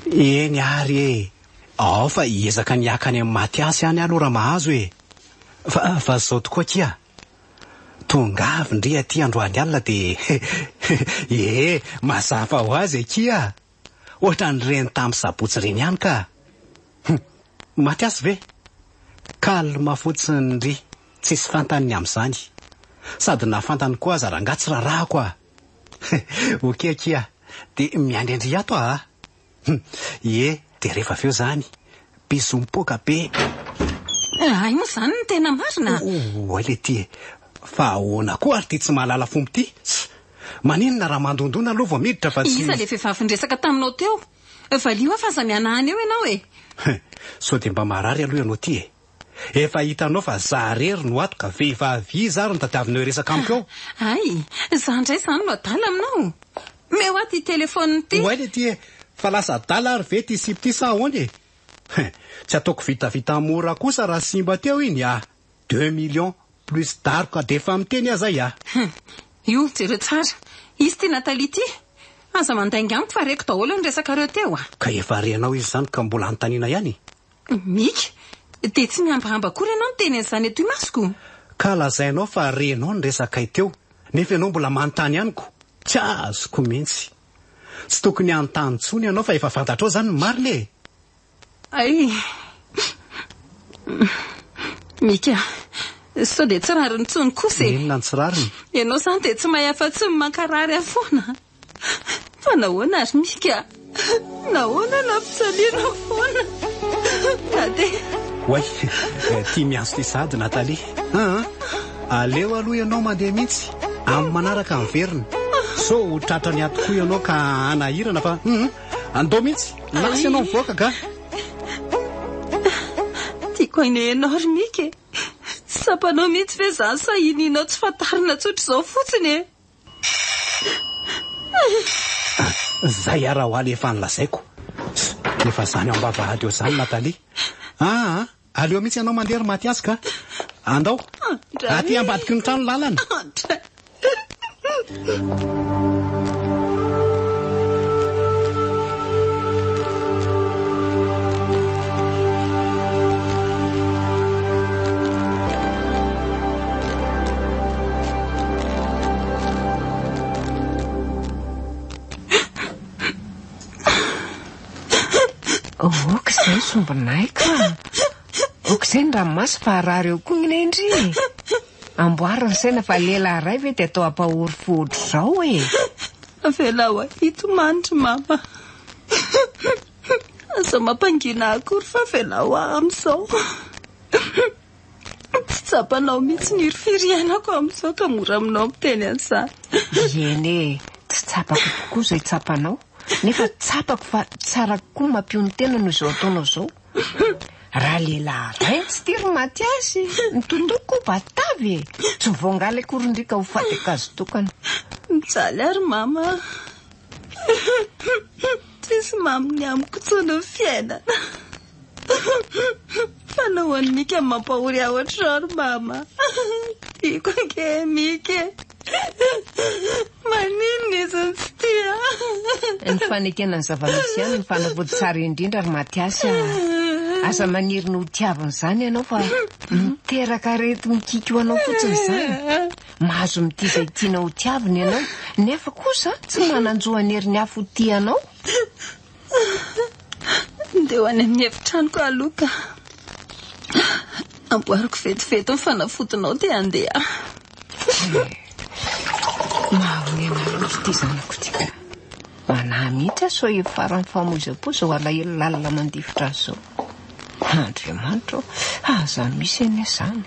Eny ary e! Ao fa hiezaka ny haka any amin'i Mathias ihany aloha raha mahazo e! Fa, fa zao tokoa akia! Tongava ndry aty androany alina dia ee, mazava ho azy akia! Ohatran'ireny tamin'ny sabotsy ireny ihany ka! Hum! Mathias ve? Calme fotsiny ndry, tsisy fantany ny amin'izany. Sady na fantany koa aza rangahy tsy rarahako ah! Ok akia, dia miandry an-dry ato ah! Hum! Ie, dia rehefa avy eo izany, bisous mipoaka be! Hay moa izany no tena marina? Oay letia e! Fa ahoana koa ary ity tsy mahalala fomba ity? Tss! Maninona raha mandondona aloha vao miditra fa tsy. Iza ilay vehivavy niresaka taminao teo? Valio aho fa aza mihanahana eo ianao e! Sao dia mba marary aloha ianao ity e! Efa hitanao fa za rery no ato ka vehivavy iza ary no tadiavinao hiresaka amiko eo? Hay! Za indray izany no adala aminao? Omeo ahy ity telephone ity! Oay letia e! Fa lasa adala ary ve ity sipa ity sa ahoana e? Tsy ataoko vitavita mora kosa raha simba teo iny ah! Deux millions plus daroka dia efa miteny aho zay ah! Hum! Io, jereo tsara. Izy ity Nathalie ity. Aza mandainga amiko fa reko daholo ny resakareo teo a! Ka efa renao izy izany ka mbola anontaniana ihany? Mika, dia tsy mihambahamba akory ianao miteny an'izany eto imasoko? Ka lazainao fa renao ny resakay teo, nefa ianao mbola manontany ihany ko! Tsy azoko mihitsy. Tsy tokony hanontany intsony ianao fa efa fantatrao izany ny marina e! Ay! Mika, sao dia tsy rariny intsony kosa e! Inona no tsy rariny? Ianao izany dia tsy mahay afa-tsy ny mankarary ahy foana. Fa nahoana ary Mika? Nahoana no ampijaliana foana? Na dia... Oay, tia miantso ity sahady Nathalie. Aa, aleo aloha ianao mandeha mihitsy, amin'ny manaraka miverina. Sao ho tratrany ato koa ianao ka hanahirana fa hum, andao mihitsy, lasa ianao mivoaka ka. Tiako aina ianao ry Mika e. Tsy tsapanao mihitsy ve izany sa inianao tsy fantarina tsotra izao fotsiny e? Zay ara ho aly efa nolazaiko. Efa zany ao ambavahady eo zany Nathalie. Aa, aleo mihitsy ianao mandeha ry Mathias ka. Andao. Aty ambadiky ny trano lalana. Aoka izay sombinay ka. Aoka izay ny ranomaso fa harary eo koa ny ndry e. Amboary ny saina fa lehilahy iray ve dia atao hampahory fo ohatr'izao e. Avelao ahy hitomany ry mama. Aza mampangina ahy akory fa avelao ahy amin'izao. Tsy tsapanao mihitsy ny hirifiry iainako amin'izao ka mora aminao miteny an'izany. Eny e, tsy tsapako tokoa izay tsapanao, nefa tsapako fa tsara kokoa ny mampionon-tena noho izao ataonao izao. Raha lehilahy iray no tsy tia ry Mathiasy, ny tontolo koa batavy e! Tsy voangaly akory ndry ka ho faty ankazo tokana. Mijaly aho ry mama a! Tsisy maminy amiko intsony ny fiainana. Fa nahoan'i Mika no mampahory ahy ohatr'izao ry mama? Tiako ange i Mika e! Maninona izy no tsy tia ahy? Ny fanekena ny zava-misy ihany no fanafody tsara indrindra ry Mathiasy a! Aza maniry ny ho tiavina izany ianao fa miteraka areti-mikiky ho anao fotsiny izany. Mahazo mitia izay tianao ho tiavina ianao, nefa kosa tsy manan-jo hanery ny hafa ho tia anao. Ndeha ho any amin'ny efitranoko aho aloha ka. Amboariko vetivety ny fanafodinao dia handeha aho. Mahonena loatra ity zanako ity ka. Manahy mihitsy aho sao hifaran'ny famoizam-po izao alahelo lalina mandifotra azy izao. Andriamanitra ô, aza misy anie izany.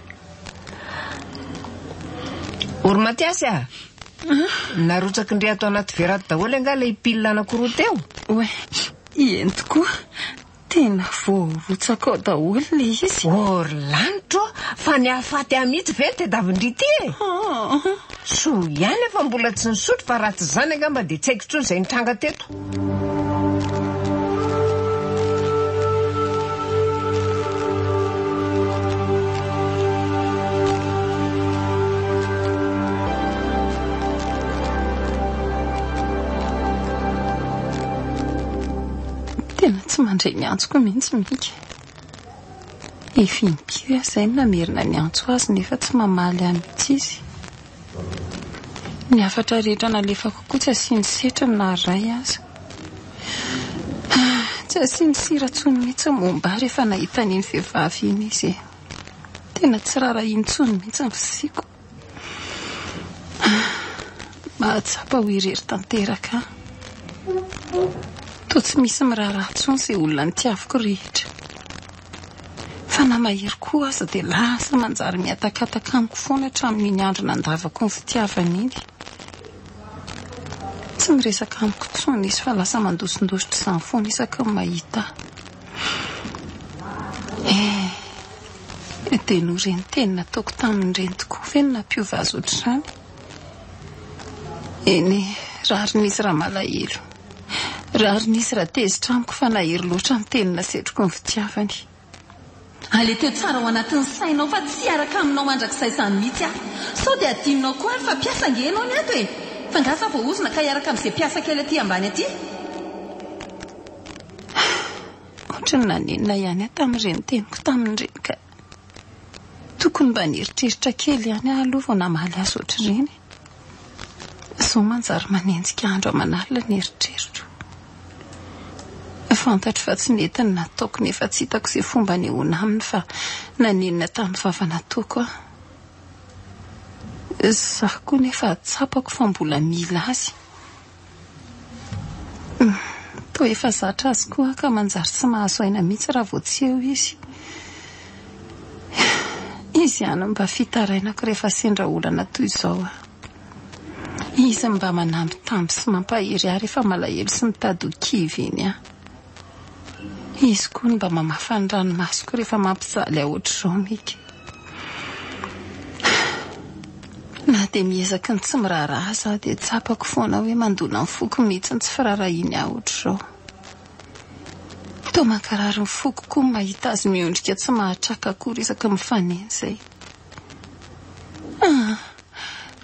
Ory Mathiasy a! Narotsaky ndry ato anaty vera ato daholo angaha ilay pile anankiroa teo? Oay, eny tokoa. Tena voarotsaka ao daholo ilay izy. Ory lanitra ô! Fa ny hahafaty ahy mihitsy ve no tadiavin-dry ity e? Soa ihany aho fa mbola tsy nisotro fa raha tsy izany angamba dia tsy haiko intsony izay nitranga teto. Tena tsy mandray ny antsoko mihitsy Mika. Efa impiry aho izay no namerina niantso azy nefa tsy mamaly ahy mihitsy izy. Ny hafatra rehetra nalefako koa tsy asiany setriny na iray aza. Tsy asiany sira intsony mihitsy ny momba ahy rehefa nahita an'iny vehivavy iny izy e. Tena tsy rarahiny intsony mihitsy ny fisiako. Mahatsapa ho irery tanteraka aho. Toa tsy misy miraharaha intsony izay olona nitiaviko rehetra. Fa na mahery koa aza dia lasa manjary mihatakataka amiko foana hatramin'iny andro nandavako ny fitiavany iny. Tsy miresaka amiko intsony izy fa lasa mandosindositra izany foana isaky ny mahita ahy. Eh, dia noho ireny teny nataoko tamin'ireny tokoa ve no nampiova azy ohatr'izany? Eny e, rariny izy raha malahelo. Rariny izy raha tezitra amiko fa nahery loatra ny teny nasetriko ny fitiavany. Aleteo tsara ao anatin'ny sainao fa tsy hiaraka aminao mandrakizay izany mihitsy aho. Sao dia adinonao koa ary fa mpiasa ange ianao ny ato e! Fa angaha za voaozona ka hiaraka amin'izay mpiasa kely aty ambany aty? Ohatry ny nanenina ihany aho tamin'ireny teniko tamin'ireny ka. Tokony mba nieritreritra kely ihany aho aloha vao namaly azy ohatr'ireny. Izao manjary manenjika andro aman'alina ny eritreritro. Fantatro fa tsy nety ny nataoko nefa tsy hitako izay fomba anehoana aminy fa nanenina tamin'ny vava nataoko aho. Izaho koa nefa tsapako fa mbola mila azy. Toa efa zatra azy koa aho ka manjary tsy mahazo aina mihitsy raha vao tsy eo izy. Izy ihany no mba fitarainako rehefa sendra olana toy izao aho. Izy no mba manambitamby sy mampahery ahy rehefa malahelo sy mitady ho kivy iny aho. Izy koa no mba mamafa ny ranomasoko rehefa mampijaly ahy ohatr'izao Mika. Na dia miezaky ny tsy miraharaha aza aho dia tsapako foana hoe mandona ny foko mihitsy ny tsy firaharahiany ahy ohatr'izao. Toa mankarary ny foko koa ny mahita azy miondrika tsy mahatraka akory isaky ny mifanena izay. Ah!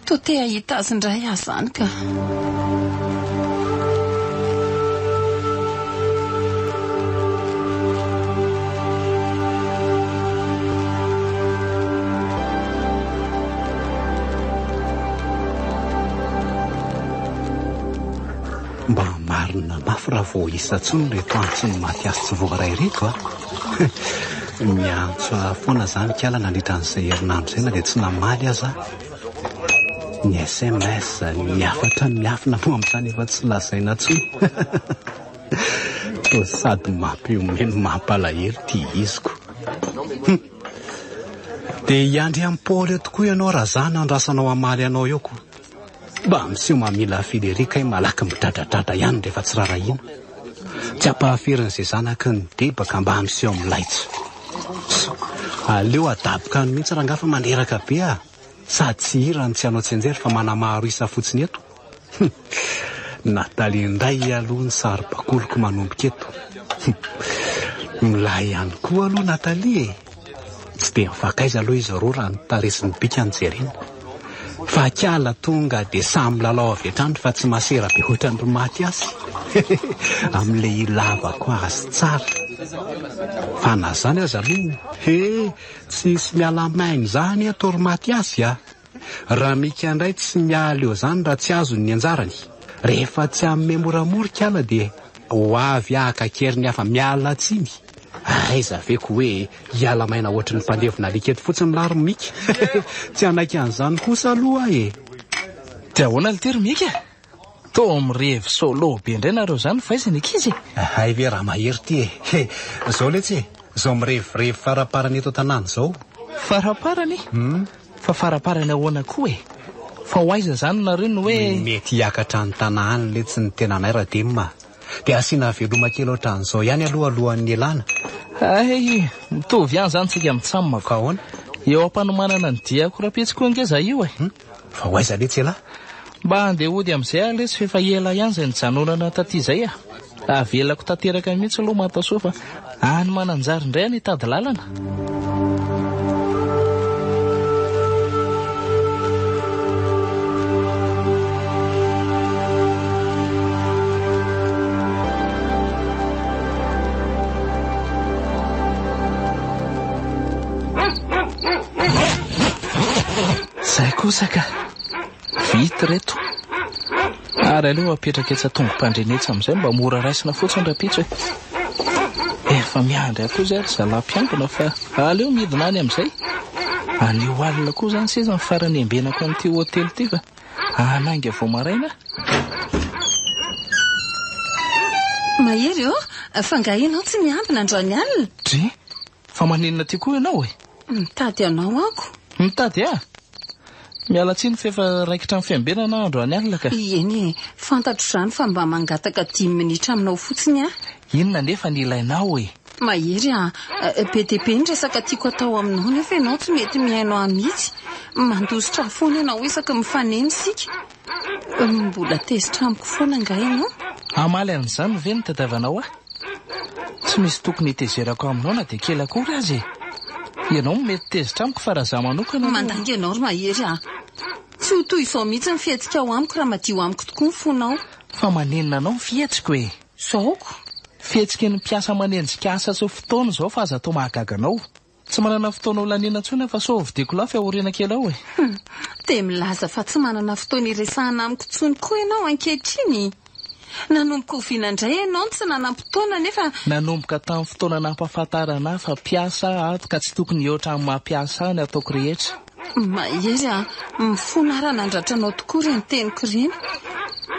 Toa te hahita azy indray aho izany ka. Mba marina mafy raha vao isa intsony ireto antson'i Mathias tsy voaray ireto a! Miantso ahy foana izany kala nandritra an'izay herinandro izay na dia tsy namaly aza aho. Ny sms, ny hafatra miafina moa amin'izany efa tsy lazaina intsony. Toa sady mampihomehy no mampalahelo ity iziko. Dia hiandry an'i Paoly eo tokoa ianao raha za no andrasanao hamaly anao eo ko. Mba miseho mamilafila ery kay malaky midradradradra ihany rehefa tsy rarahiana. Tsy ampahafirin'izay zanaky ny debaka mba miseho milaitsa. Aleo adaboka any mihitsy rangaha fa mandreraka be ah. Sady tsy hira no tsy hanao tsianjery fa manamaro isa fotsiny eto. Hum. Nathalie indray aloha ny saribakoliko manomboka eto. Hum. Milay ihany koa aloha Nathalie e. Tsy dia mifankaiza aloha izy roa raha ny tarehy sy ny bika no jerena. Fa kiala tonga dia samy milalao avy hatrany fa tsy masera be ohatran'ny ry Mathias. Amin'ilay ilavako azy tsara. Fa na izany aza aloha, he, tsisy miala maina izany eto ry Mathias a! Raha Mika indray tsy miala eo izany raha tsy azony ny anjarany. Rehefa tsy hanome moramora kiala dia ho avy haka an-keriny hafa miala tsiny. Aiza ve ko hoe hiala maina ohatry ny mpandevona alika eto fotsiny lah ry Mika? Tsy hanaiky an'izany kosa aloha aho e! Dia ahoana lty ry Mika? Toa mirevy solo be indray nareo izany fa aiza ny ankizy e? Hay ve Ramahery ity e! Izao letsy e! Izao mirevirevy faraparany eto an-tanàna izao. Faraparany? Fa faraparany ahoana koa e? Fa ho aiza izany nareo no hoe. Mety hiakatra any Tana any letsy ny tenanay Radem a! Dia asiana veloma kely ohatran'izao ihany aloha alohan'ny hialana. Hay, mitovy ihany izany tsika mitsam ko. Ahoana? Eo am-panomanana ny diako rahampitso koa ange za io e. Fa ho aiza letsy ialahy? Mba handeha hody amin'izay aho letsy fa efa ela ihany izay nijanonana taty izay a. Avelako tanteraka mihitsy aloha Matasoa fa any Mananjary indray aho no hitady lalana. Zay kosa ka. Vita ireto. Ary aleo apetraka etsy an-tongo-pandriana etsy amin'izay mba mora raisina fotsiny rahampitso e. Efa miandry ahy koa izay ry zalahy mpiambina fa aleo midina any amin'izay. Anio alina koa izany sisa ny farany hiambenako an'ity hotely ity fa hanainga vao maraina aho. Mahery ô, fa angaha ianao tsy miambina androany alina? Dry, fa maninona aty koa ianao e? Mitady anao ako. Mitady ahy? Miala tsiny fa efa raikitra ny fiambenana aho androany alina ka. Eny e, fantatro izany fa mba mangataka dimy minitra aminao fotsiny aho. Inona anefa ny ilainao e? Mahery a, be dia be ny resaka tiako atao aminao nefa ianao tsy mety mihaino ahy mihitsy. Mandositra ahy foana ianao isaky ny mifanena isika. Mbola tezitra amiko foana angaha ianao? Hamaly an'izany ve ny tadiavanao ahy? Tsy misy tokony hitezerako aminao na dia kely akory aza e! Ianao no mety tezitra amiko fa raha izaho manokana aloha. Mandainga ianao ry Mahery a! Tsy ho toy izao mihitsy ny fihetsikao amiko raha madio amiko tokoa ny fonao. Fa manenina anao ny fihetsiko e! Zaoko? Fihetsiky ny mpiasa manenjika asa sy fotoana izao fa aza atao mahagaga anao. Tsy manana fotoana ho laniana intsony aho fa sao hovidiako lafo aoriana kely ao e! Hum, dia milaza fa tsy manana fotoana hiresahana amiko intsony koa ianao ankehitriny? Nanomboka oviana indray ianao no tsy nanam-potoana nefa. Nanomboka tamin'ny fotoana nampahafantarana ahy fa mpiasa aho ka tsy tokony hihoatra amin'ny maha mpiasa ahy ny ataoko rehetra. Mahery a! Mifona aho raha nandratra anao tokoa ireny teniko ireny.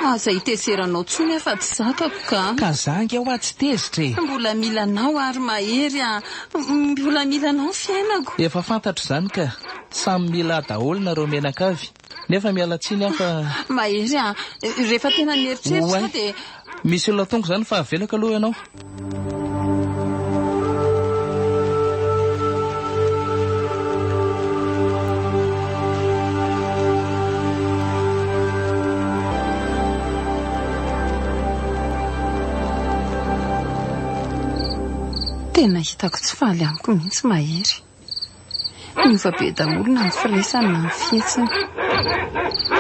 Aza itezeranao intsony aho fa tsy zakako ka. Ka za ange hoa tsy tezitra e! Mbola mila anao aho ry Mahery a! Mbola mila anao ny fiainako. Efa fantatro izany ka. Samy mila ahy daholo nareo mianakavy. Nefa miala tsiny aho fa. Mahery a! Rehefa tena nieritreritra aho dia. Misy olona tonga izany fa avelako aloha ianao. Tena hitako tsy faly amiko mihitsy Mahery. Niova be daholo na ny firesany na ny fihetsiny.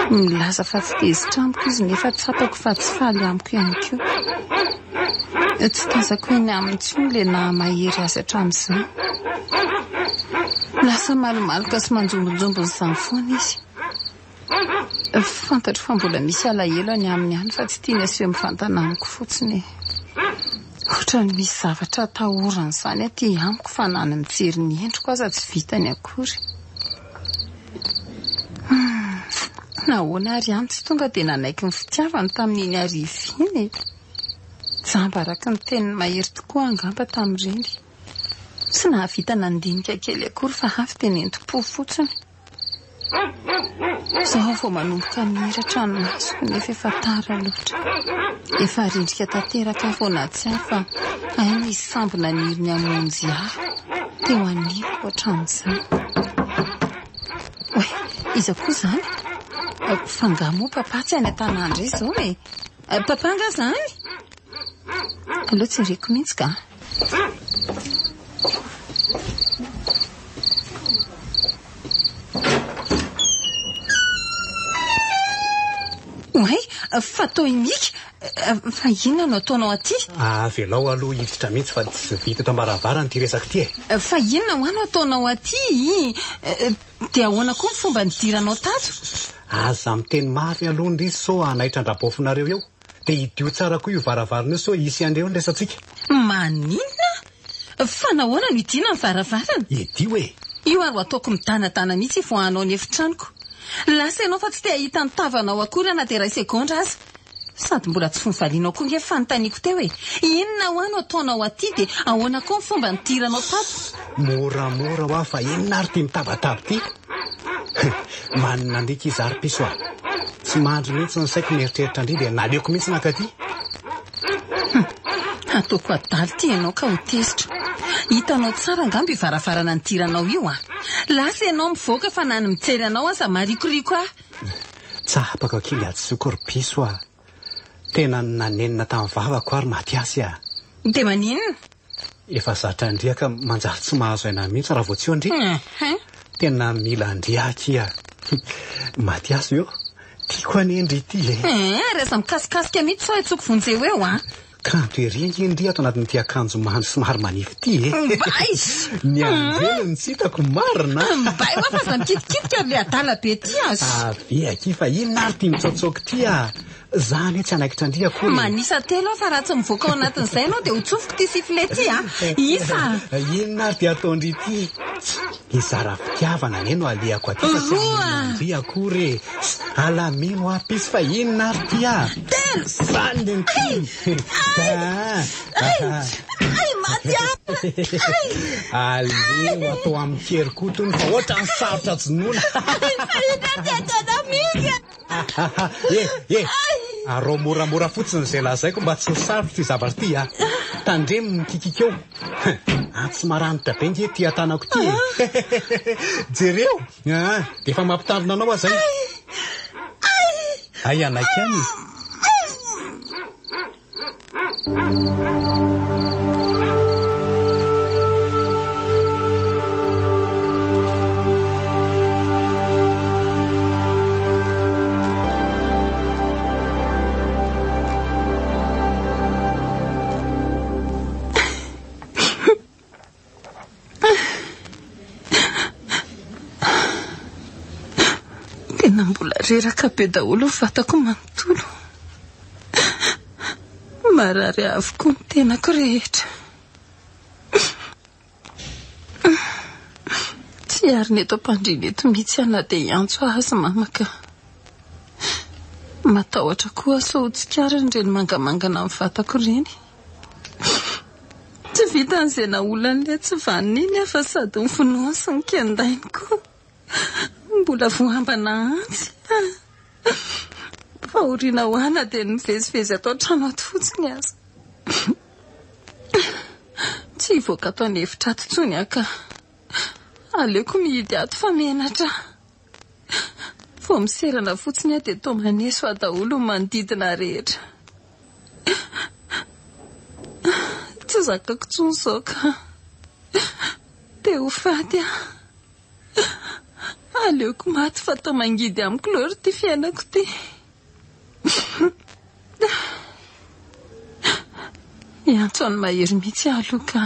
Milaza fa tsy tezitra amiko izy nefa tsapako fa tsy faly amiko ihany koa. Tsy tazako eny aminy intsony ilay naha-mahery azy hatramin'izay. Lasa malomaloka sy manjombonjombona izany foana izy. Fantatro fa mbola misy alahelo any aminy any fa tsy tiany aseho mivantana amiko fotsiny e. Ohatran'ny misy zavatra atahorany izany aty amiko fa na ny mijery ny endriko aza tsy vitany akory. Hum, nahoana ary ihany tsy tonga dia nanaiky ny fitiavany tamin'iny hariva iny e? Jamba araka ny tenin'i Mahery tokoa angamba tamin'ireny. Tsy nahavita nandinika kely akory fa avy dia nentim-po fotsiny. Izaho vao manomboka mihiratra ny masoko nefa efa tara loatra. Efa rendrika tanteraka aho vao nahatsiaro fa hay nisy sambo naniry ny hamonjy ahy teo anilako hatramin'izay. Oay, iza koa izany? Fa angaha moa Papa tsy any an-tanà indray izao e? Papa angaha izany? Aleo jereko mihitsy ka. Oay, fa toa i Mika, fa inona no ataonao aty? Avelao aloha hiditra mihitsy fa tsy vita eto am-baravarana ity resaka ity e. Fa inona hoa no ataonao aty? Dia ahoana koa ny fomba nidiranao tato? Aza miteny mafy aloha ndry sao hanaitra an-drabaofinareo eo. Dia hidio tsara koa io varavarana io sao hisy handre eo ny resatsika. Maninona? Fa nahoana no hidiana ny varavarana? Hidio e! Io ary ho ataoko midanadana mihitsy hivoahanao ny efitranoko. Lasa ianao fa tsy te hahita ny tavanao akory aho na dia iray segondra aza. Sady mbola tsy novalianao koa ange ny fanontaniako teo e! Inona hoa no ataonao aty dia ahoana koa ny fomba nidiranao tato? Moramora hoa fa inona ary ity mitabataba ity? Manina andriaka izy ary piso a! Tsy mandry mihitsy ny saiko mieritreritra an-dry dia naleoko mihitsy nankaty. Hum, ataoko adala ity ianao ka ho tezitra. Hitanao tsara angamba io varavarana nidiranao io an! Lasa ianao mivoaka fa na ny mijery anao aza marikoriko ahy. Tsapako akia ny hadisoako ry piso a! Tena nanenina tamin'ny vavako aho ry Mathiasy a! Dia maninona? Efa zatra an-dry ka manjary tsy mahazo aina mihitsy raha vao tsy eo an-dry. Tena mila an-dry aho akia. Mathiasy ô, tiako anie ndry ity e. Eh, ary aza mikasikasika mihitsy sao hitsoko vonjeo eo an. Kanto ery ange ndry ato anatin'ity akanjo mandry somary manify ity e. Mbay! Ny anjeliny tsy hitako marina. Mbay hoa fa aza mikitikitika ry le adala be ity aza. Avia akia fa inona ary ity mitsaotsaoka ity a. Za anie tsy hanaikitra an-dry akory e. Manisa telo aho fa raha tsy mivoaka ao anatin'izay ianao dia ho tsofiko ity sifflet ity a! Isa a! Inona ary ity ataon-dry ity? Hizara fitiavana anie no alehako aty fa tsy hamono an-dry akory e! Alamino aho pisy fa inona ary ity a! Telo! Zany ny ity! Ay! Ay! Maty aho! Ay! Aleo atao amin-kery koa tony fa ohatran'ny sarotra jonoana! Fa inona ity ataonao Mika? Eh, eh! Arao moramora fotsiny izay lazaiko mba tsy ho sarotra ity zavatra ity a! Tandremo ny mikikika eo. Antsy maranitra be nge ity an-tanako ity e! Jereo! Ah, dia efa mampitandrina anao aho izay. Hay hanaiky ihany e! Tena mbola reraka be daholo ny vatako manontolo. Marary avokoa ny tenako rehetra. Tsy hiarina eto am-pandriana eto mihitsy aho na dia hiantso azy mama ka. Matahotra koa aho sao ho tsikariny ireny mangamangana amin'ny vatako ireny. Tsy vitan'izay naolan'ilay tsy vanona iny aho fa sady novonoiny sy nokendainy koa. Mbola voambana antsy. Fahoriana ho ahy na dia ny mivezivezy ato an-trano ato fotsiny aza. Tsy hivoaka ato an'efitra ato intsony aho ka. Aleoko mihidy ato fa menatra. Vao miserana fotsiny aho dia toa maneso ahy daholo ny manodidina rehetra. Tsy zakako intsony izao ka. Te ho faty aho. Aleoko maty fa toa mangidy amiko loatra ity fiainako ity. Hiantso an'i Mahery mihitsy aho aloha ka.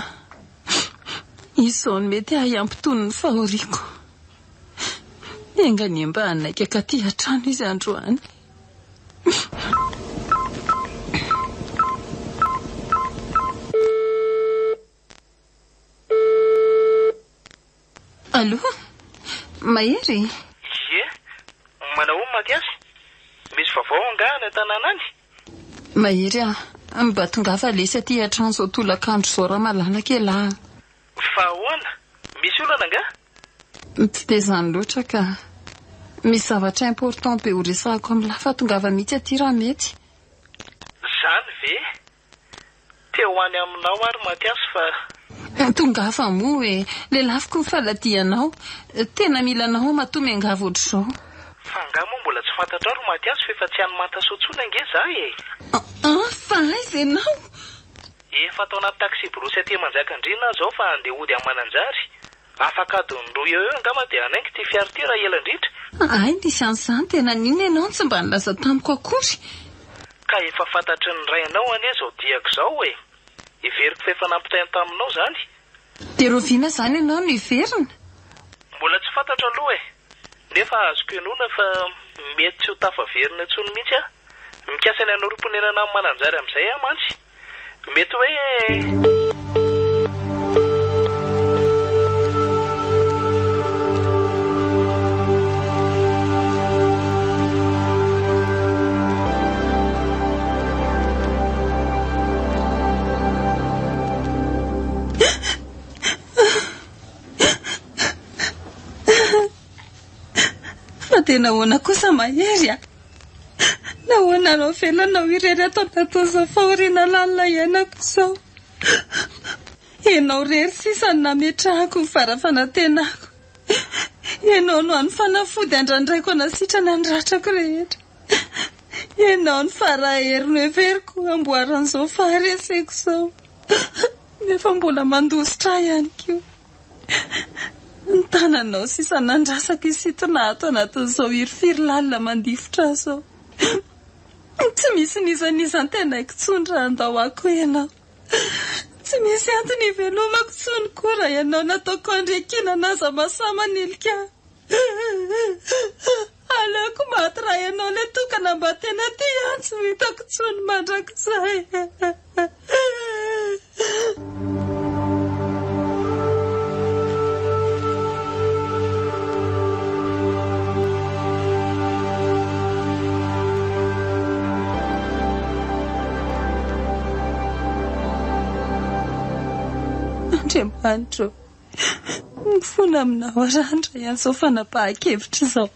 Izy izao no mety hahay hampitony ny fahoriako. Enga anie mba hanaiky hankaty an-trano izy androany. Allô? Mahery? Ie, manahoana Mathias? Misy vaovao angaha any an-tanàna any? Mahery a, mba tongava lesy aty an-trano izao tolakandro izao raha malalaka elah a. Fa ahoana? Misy olana angaha? Tsy dia izany loatra ka. Misy zavatra important be horesahako amin'lah fa tongava mihitsy aty raha mety. Izany ve? Te ho any aminao aho ry Mathias fa. Tongava moa e! Lelafiko ny faladianao. Tena mila anao aho matoa miangavy ohatr'izao. Fa angaha moa mbola tsy fantatrao ry Mathias fa efa tsy any Mantasoa intsony ange za e! An! Fa aiza ianao? Efa ato anaty taxi-brousse aty Manjakandriana aho izao fa handeha hody any Mananjary. Afaka adiny roa eo eo angamba dia hanainga ity fiara ity raha ela indrindra. Hay nisy an'izany, tena n'inona ianao no tsy mba nilaza tamiko akory. Ka efa fantatry ny rainao anie izao diako izao e! Heveriko fa efa nampitainy taminao izany. Dia rahoviana izany ianao no hiverina? Mbola tsy fantatro aloha e! Nefa azoko inoana fa mety tsy ho tafaverina intsony mihitsy aho. Mikasa ny hanorim-ponenana any Mananjary amin'izay aho mantsy. Mety hoe. Fa dia nahoana kosa Mahery a? Nahoana no avelanao irery ato anatin'izao fahoriana lalina iainako izao? Ianao irery sisa no nametrahako ny fara-fanantenako. Ianao no hany fanafody andrandraiko hanasitrana ny ratrako rehetra. Ianao no fara-hery noheveriko hamboaran'izao fahareseko izao. Nefa mbola mandositra ahy ihany koa. Ny tananao sisa nandrasako hisintona ato anatin'izao hirifiry lalina mandifotra ahy izao. Tsy misy n'iza n'iza antenaiko intsony raha handao ahy koa ianao. Tsy misy antony hivelomako intsony koa raha ianao nataoko andry ankinana aza mahasahy manilika ahy. Aleoko maty raha ianao ilay tokana mba tena tia ahy tsy ho hitako intsony mandrakizay. Andriamanitra ô, mifona aminao aho raha handray an'izao fanapahan-kevitra izao.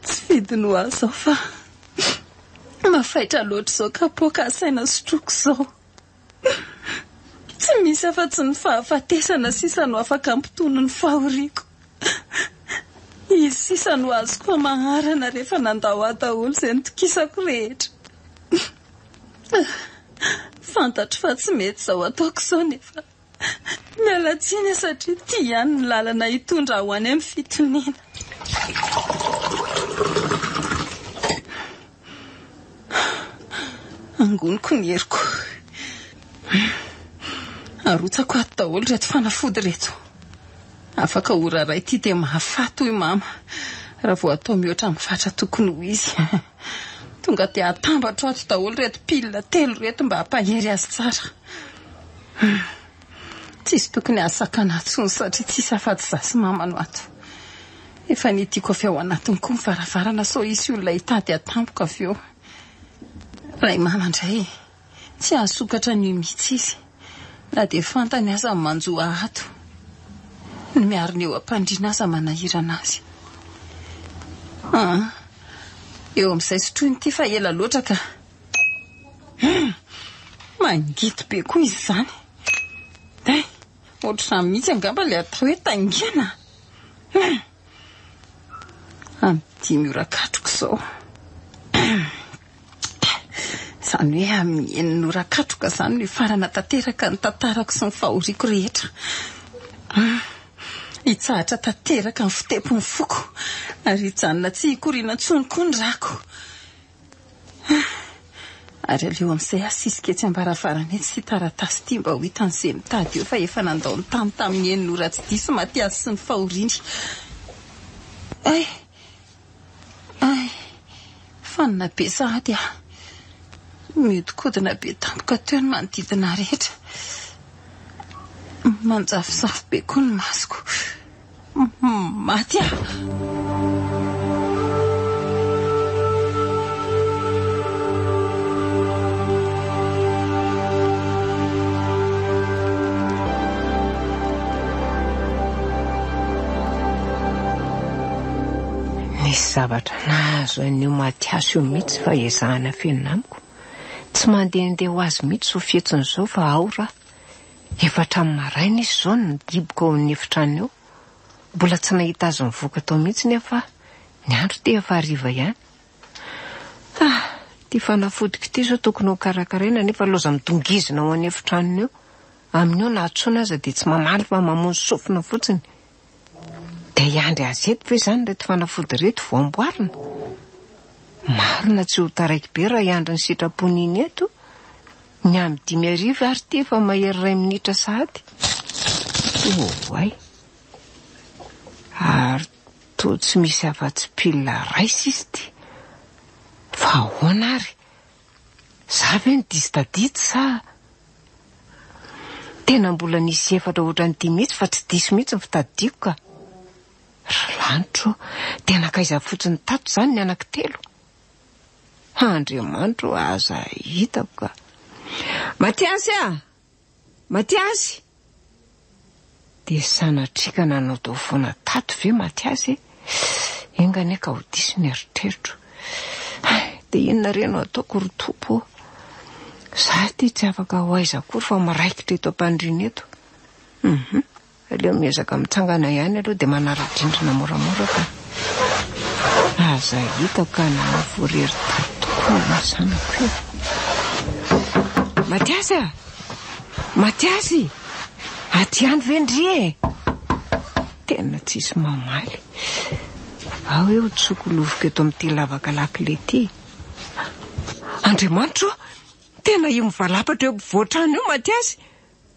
Tsy fidiny ho ahy izao fa mafaitra loatra izao kapoaka asaina sotroiko izao. Tsy misy afa-tsy ny fahafatesana sisa no afaka hampitony ny fahoriako. Izy sisa no azoko hamaharana rehefa nandao ahy daholo izay nitokisako rehetra. Fantatro fa tsy mety izao ataoko izao nefa Miala tsiny aho satria ity ihany ny lalana hitondra ho any amin'ny fitoniana. Angoniko ny heriko. Arotsako ato daholo ireto fanafody ireto. Afaka ora iray ity dia mahafaty hoy mama. Raha vao atao mihoatra amin'ny fatra tokony ho izy. Tonga dia atambatro ato daholo ireto pile telo ireto mba hampahery azy tsara. Tsisy tokony hahasakana ahy intsony satria tsisy afa-tsy izaho sy mama no ato. Efa nidiko avy ao anatiny koa ny varavarana sao hisy olona hitady ahy tampoka avy eo. Raha i mama indray, tsy hahasokatra an'io mihitsy izy na dia fantany aza ny manjo ahy ato. Ny miarina eo am-pandriana aza manahirana azy. Aa, eo amin'izay sotroina ity fa ela loatra ka. Hum! Mangidy be koa izy izany. Hay, ohatr'izany mihitsy angamba ilay atao hoe taingina. Hum! Amin'ny dimy ora katroka izao. Izany hoe amin'ny enina ora katroka izany no hifarana tanteraka ny tantarako sy ny fahoriako rehetra. Hum! Hitsahatra tanteraka ny fitepon'ny foko ary hijanona tsy hikoriana intsony koa ny rako. Ary aleo amin'izay asisika etsy am-baravarana etsy ity taratasy ity mba ho hitan'izay mitady eo fa efa nandao ny tany tamin'ny enina ora tsy diso Matiasy sy ny fahoriany. Ay! Ay! Fanina be sahady aho. Mihodinkodina be tampoka teo ny manodidina ahy rehetra. Manjavozavo be koa ny masoko. Maty aho! Nisy zavatra nahazo an'io Mathias io mihitsy fa ezahana afenina amiko. Tsy mandehandeha ho azy mihitsy izao fihetsiny izao fa ao raha. Efa hatramin'ny maraina izy izao no nidiboka ao amin'ny efitranony ao. Mbola tsy nahita azy nivoaka tao mihitsy nefa aho. Ny andro ity efa hariva ihany. Ah, ity fanafodiko ity izao tokony ho karakaraina nefa loza midongizina ao an'efitranony ao. Amin'io na antsoina aza dia tsy mamaly fa mamono sofina fotsiny. Dia hiandry azy eto ve izany ireto fanafody ireto vao amboarina? Marina tsy ho taraiky be raha hiandry ny sitrapony iny eto. Ny amin'ny 5000 ary ity efa mahery iray minitra sahady. Oay. Ary toa tsy misy afa-tsy pile iray sisa ity. Fa ahoana ary? Za ve no diso tadidy sa? Tena mbola nisy efatra ohatran'ity mihitsy fa tsy diso mihitsy ny fitadidiako ka. Ry lanitro ô, dia nankaiza fotsiny tato izany ny anankitelo? Andriamanitra ô, aza hitako ka. Matiasy a! Matiasy! Dia sanatria ka nanao tao foana tato ve Matiasy e? Enga anie ka ho diso ny eritreritro. Hay, dia inona re no ataoko ry Tompo ô? Za ity tsy afaka ho aiza akory fa miraikitra eto am-pandriana eto. Hum. Aleo miezaka mitsangana ihany aloha dia manara-drindrina moramora fa aza hita ka nahavoa irery tato tokoa io zanako io. Matiasy a! Matiasy! Aty ihany ve ndry e? Tena tsisy mamaly. Ao hoe ho tsokolovoka eto amin'ity lavaka lakile ity. Andriamanitro ô! Tena io mivalapatra eo ampovoan-trano io Matiasy!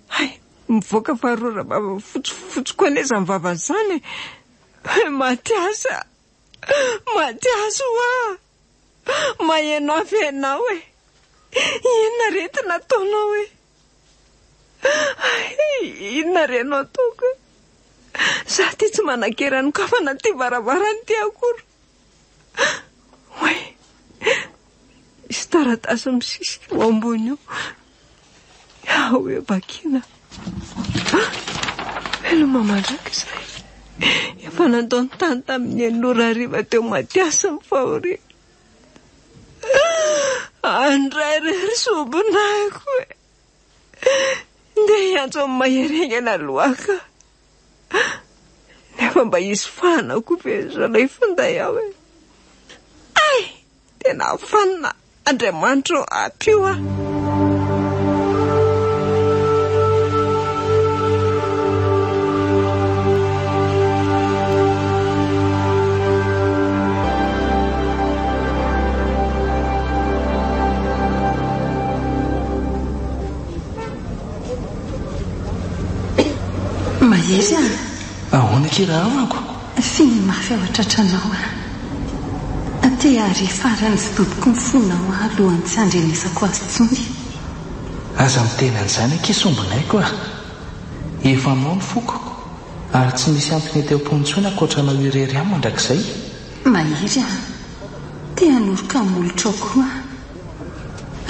Hay, mivoaka faharoa vava fotsifotsy koa anie izany vavany izany e! Matiasy a! Matiasy hoa! Maheno avy ianao e! Inona re ty nataonao e? Hay, inona re no ataoko e? Za ty tsy manan-kery hanokafana an'ity varavarana ity akory. Oay! Misy taratasy misisika eo ambony eo. Ao hoe vakiana. Veloma mandrakizay. Efa nandao ny tany tamin'ny enina ora hariva teo Matiasy ny fahoriana. Andray re ry sombin'aiko e. Ndeha hiantso an'i Mahery haingana aloha ka. Nefa mba hisy fahana koa ve izao ilay finday ao e? Hay! Tena fanina! Andriamanitra ô, ampio aho! Mahery a! Ahoana akia rahavako? Fihino mafy ao an-tratranao aho. Te hahare farany fidoboky ny fonao aho alohan'ny tsy handrenesako azy intsony. Aza miteny an'izany akia sombinaiko a! Efa anao ny foko ary tsy misy antony hety am-po intsony ankoatra anao irery ihany mandrakizay. Mahery a! Te hanoroka ny molotrao koa aho.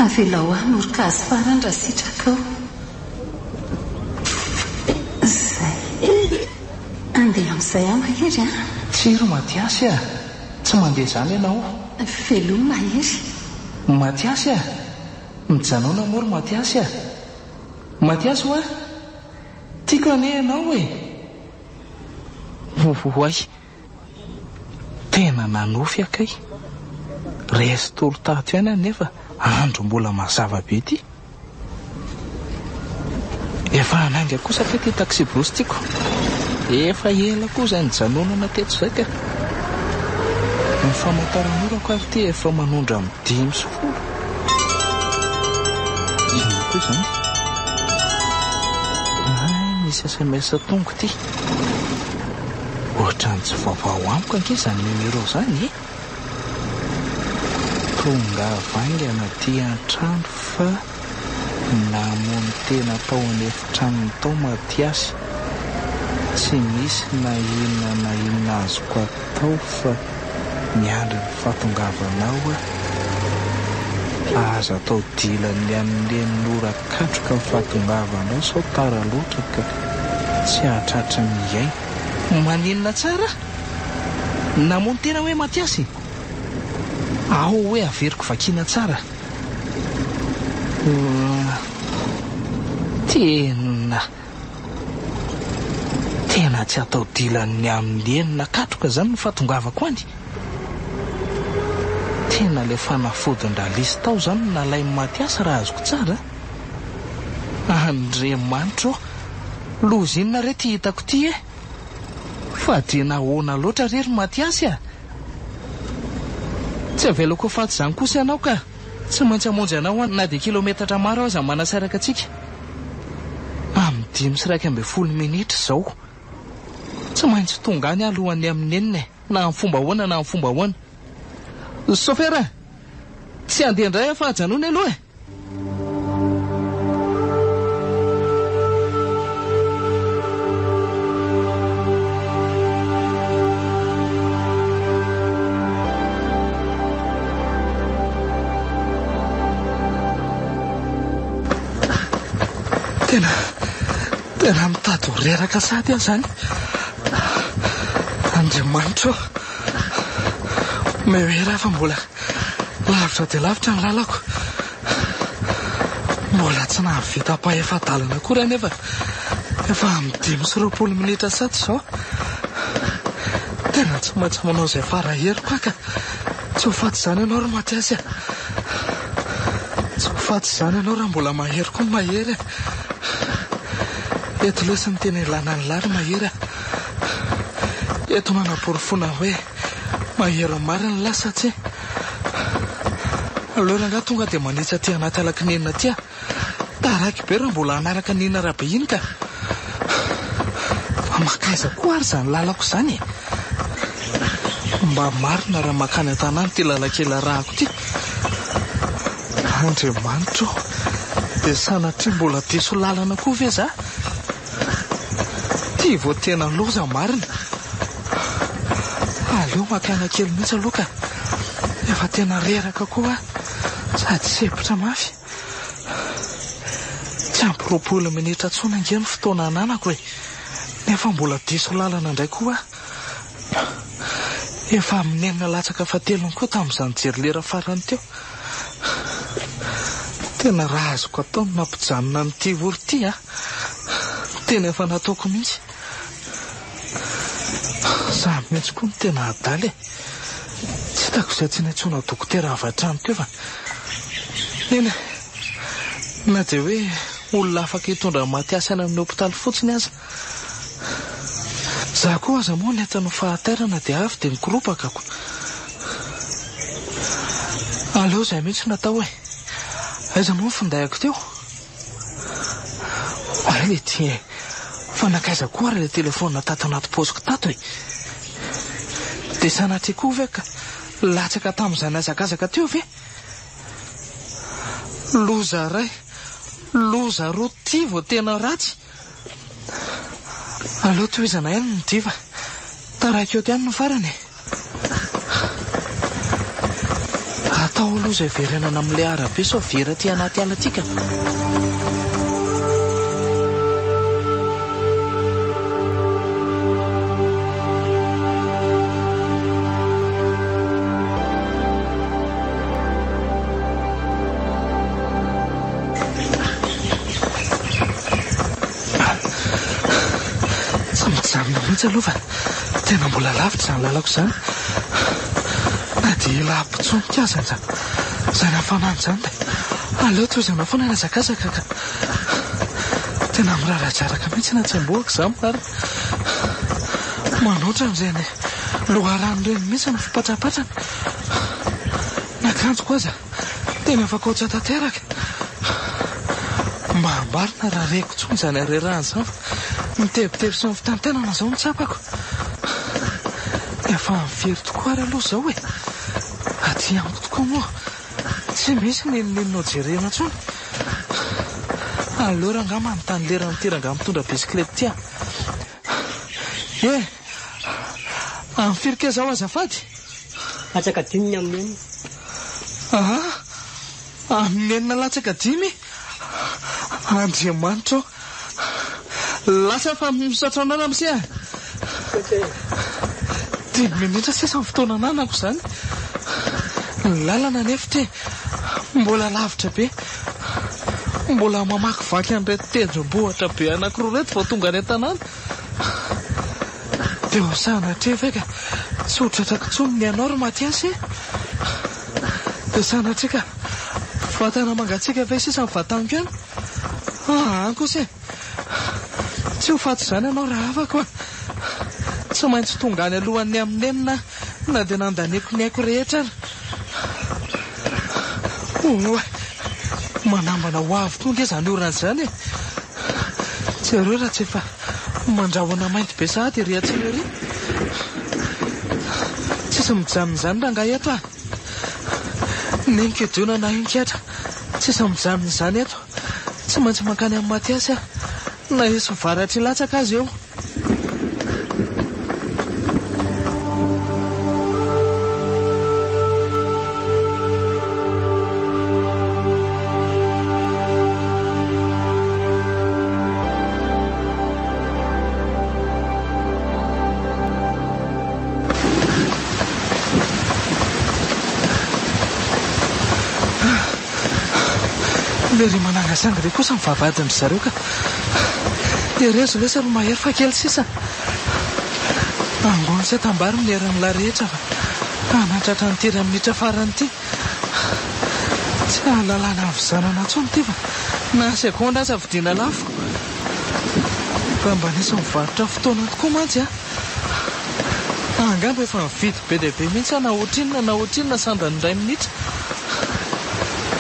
Avelao aho hanoroka azy farany raha sitrakao. Izay. Andeha amin'izay aho Mahery a! Tsia ry Mathiasy a! Tsy mandeha izany ianao. Veloma Mahery. Mathiasy a! Mijanòna moa ry Mathiasy a! Mathiasy hoa! Tiako anie ianao e! Oay! Tena nanofy aho kay! Resy tory tato ihany aho nefa andro mbola mazava be ity. Efa hanainga kosa kay ity taxi-brousse tiako. Efa ela koa izay nijanonana teto izay ka. Ny famantaran'orako ary ity efa manondro amin'ny 5 10. Inona koa izany? Hay, misy sms tonga ity. Ohatran'ny tsy vaovao amiko ange izany numéro izany e! Tongava haingana aty an-trano fa namono tena tao an'efitranony tao Mathiasy. Tsy misy na inona na inona azoko atao fa miandry ny fahatongavanao aho. Aza atao dilan'ny amin'ny enina ora katroka ny fahatongavanao sao tara loatra ka tsy hahatratry ny aina. Maninona tsara? Namono tena hoe Mathiasy? Ao hoe averiko vakiana tsara. Tena tena tsy atao dilan'ny amin'ny enina katroka izany ny fahatongavako any. Tena ilay fanafodin-dRalisy tao izany no nalain'i Mathiasy raha azoko tsara a! Andriamanitra ô! Loza inona re ity hitako ity e! Fa dia nahoana loatra re ry Mathiasy a! Tsy avelako ho faty izany kosa ianao ka! Tsy maintsy hamonjy anao aho na dia kilometatra maro aza manasaraka antsika. Amin'ny 5:11 minitra izao. Tsy maintsy tonga any aho alohan'ny amin'ny enina e, na amin'ny fomba ahoana na amin'ny fomba ahoana. Sofera! Tsy handeha indray aho fa ajanony aloha e! Tena, tena mitady ho reraka sahady aho izany. Andriamanitra ô! Omeo hery aho fa mbola lavitra dia lavitra ny lalako. Mbola tsy nahavita ampahefa-dalana akory aho nefa efa amin'ny 25 minitra sahady izao. Tena tsy maintsy manao izay fara heriko aho ka. Tsy ho faty izany ianao ry Mathiasy a! Tsy ho faty izany ianao raha mbola mahery koa ny mahery e! Eto lesy ny tena ilana an'lah ry mahery a! Eto no anaporofoana hoe mahery marina lah sa tsia? Aleo rangahy tonga dia manitsy aty anaty alakinenina aty a! Taraiky be raha mbola hanaraka an'iny arabe iny ka! Fa mankaiza koa ary izany lalako izany e? Mba marina raha mankany an-tanàna ity lalan-kely arahako ity. Andriamanitra ô! Dia sanatria mbola diso lalana koa ve za? Ity vao tena loza marina. Aleo maka aina kely mihitsy aloha ka. Efa tena reraka koa aho sady sempotra mafy. Tsy ampy 20 minitra intsony ange ny fotoana ananako e! Nefa mbola diso lalana indray koa aho. Efa amin'ny enina latsaka fahatelony koa tamin'izaho nijery lera farany teo. Tena raha azoko atao ny nampijanona an'ity ory ity an! Tena efa nataoko mihitsy. Izaho mihitsy koa no tena adala e! Tsy hitako izay tsy niantsoana dokotera avy hatrany teo fa eny e! Na dia hoe olona afaka hitondra an'i Mathias any amin'ny hopitaly fotsiny aza. Izaho koa aza moa nentin'ny fahatairana dia avy dia nikoropaka ko. Aleo izay mihitsy no atao e! Aiza moa ny findaiko teo? Hay le ty e! Fa nankaiza koa ary ilay telefaonina tato anaty paosiko tato e? Dia sanatria koa ve ka latsaka tamin'izany hazakazaka teo ve? Loza iray, loza roa ity vao tena ratsy. Aleo tohizana ihany ny dia fa taraiky eto ihany no farany e. Atao aloha izay hiverenana amin'ilay arabe sao very aty anaty ala aty ka. Tsy mijanona mihitsy aloha fa tena mbola lavitra izany lalako izany. Na dia ela hampitsonika aza izany izany hafanana izany dia aleo tohizana foana ny hazakazaka ka. Tena miraradraraka mihitsy ny hatsembohako izany marina. Manoatra an'ireny loharano ireny mihitsy ny fipatrapatrana. Ny akanjoko aza tena efa kaotra tanteraka. Mba ambarina raha reko intsony izany harerahana izany fa ny tebiteby sy ny fitaintainana izao no tsapako. Efa mifery tokoa ary aloha izao e! Aty amiko tokoa moa tsy misy n'inon'inona ho jerena intsony. Aleo rangahy manontany lerany ity rangahy mitondra bisikileta ity a! Eh! Amin'ny firy kay izao azafady? Latsaka dimy ny amin'ny enina. Aha! Amin'ny enina latsaka dimy? Andriamanitra ô! Lasa fa misaotra anao ramose a! Dimy minitra sisa ny fotoana ananako izany. Ny lalana anefa ity mbola lavitra be. Mbola mamakivaky an'ireto tendrombohitra be anankiroa ireto vao tonga any an-tanàna. Dia ho sanatria ve ka tsy ho tratrako intsony ny anao ry Mathias e? Dia sanatria ka vatana mangatsiaka ve sisa ny vataniko any? Aa kosa e! Tsy ho faty izany ianao rahavako a! Tsy maintsy tonga any alohan'ny amin'ny enina aho na dia nandaniako ny aiko rehetra ary. Oay! Manambana ho avy koa ange izany orana izany e! Jereo raha tsy efa mandrahona mainty be sahady ery atsimo ery. Tsisy mijanona izany rangahy eto a! N'inonkedona na inonketra, tsisy mijanona izany eto. Tsy maintsy mankany amin'i Mathias aho, na hisy varatra hilatsaka aza eo. Lery manangasanga be kosa ny vavahadin-dry zareo ka. Herezo lesy ry Mahery fa kely sisa. Angony sy atambaro ny herin'ny lahy rehetra fa hanatratra an'ity iray minitra farany ity. Tsy ahalalana havizanana intsony ity fa na segondra aza vidiana lafo. Raha mba nisy nivarotra fotoana tokoa mantsy an! Angamba efa nividy be dia be mihitsy aho na ohatrinona na ohatrinona sandany iray minitra.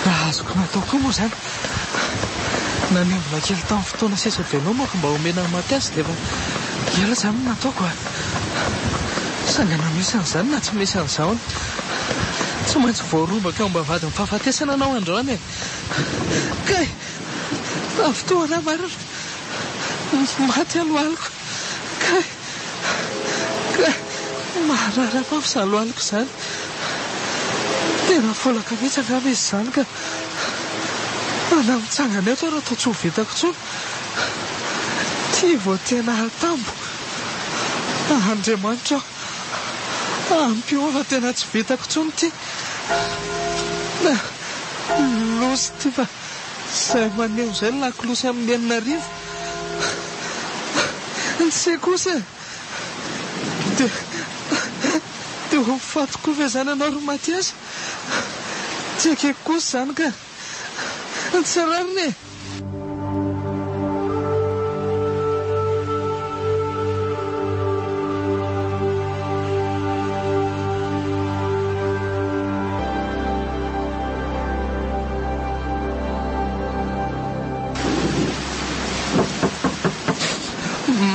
Raha azoko natao koa moa izany, nanembona kely tamin'ny fotoana sisa ivelomako mba homena an'i Mathias dia efa ela izany no nataoko a! Saingy na misy an'izany na tsy misy an'izany, tsy maintsy voarombaka eo am-bavahadin'ny fahafatesana ianao androany e! Kay! Tafintohina marina! Maty alohaliko! Kay! Kay! Maharary ahy mafy izany lohaliko izany! Tena folaka mihitsy angamba izy izany ka! Fa na mitsangana eto ary toa tsy ho vitako intsony! Ity vao tena atambo! Andriamanitra ô! Ampio aho fa tena tsy vitako intsony ity! Loza ity fa izay maneho izay ny lakolosy amin'ny 6000. Tsia kosa e! Dia dia ho faty koa ve izany ianao ry Mathias? Tsy ekeko kosa izany ka! Tsy rariny e!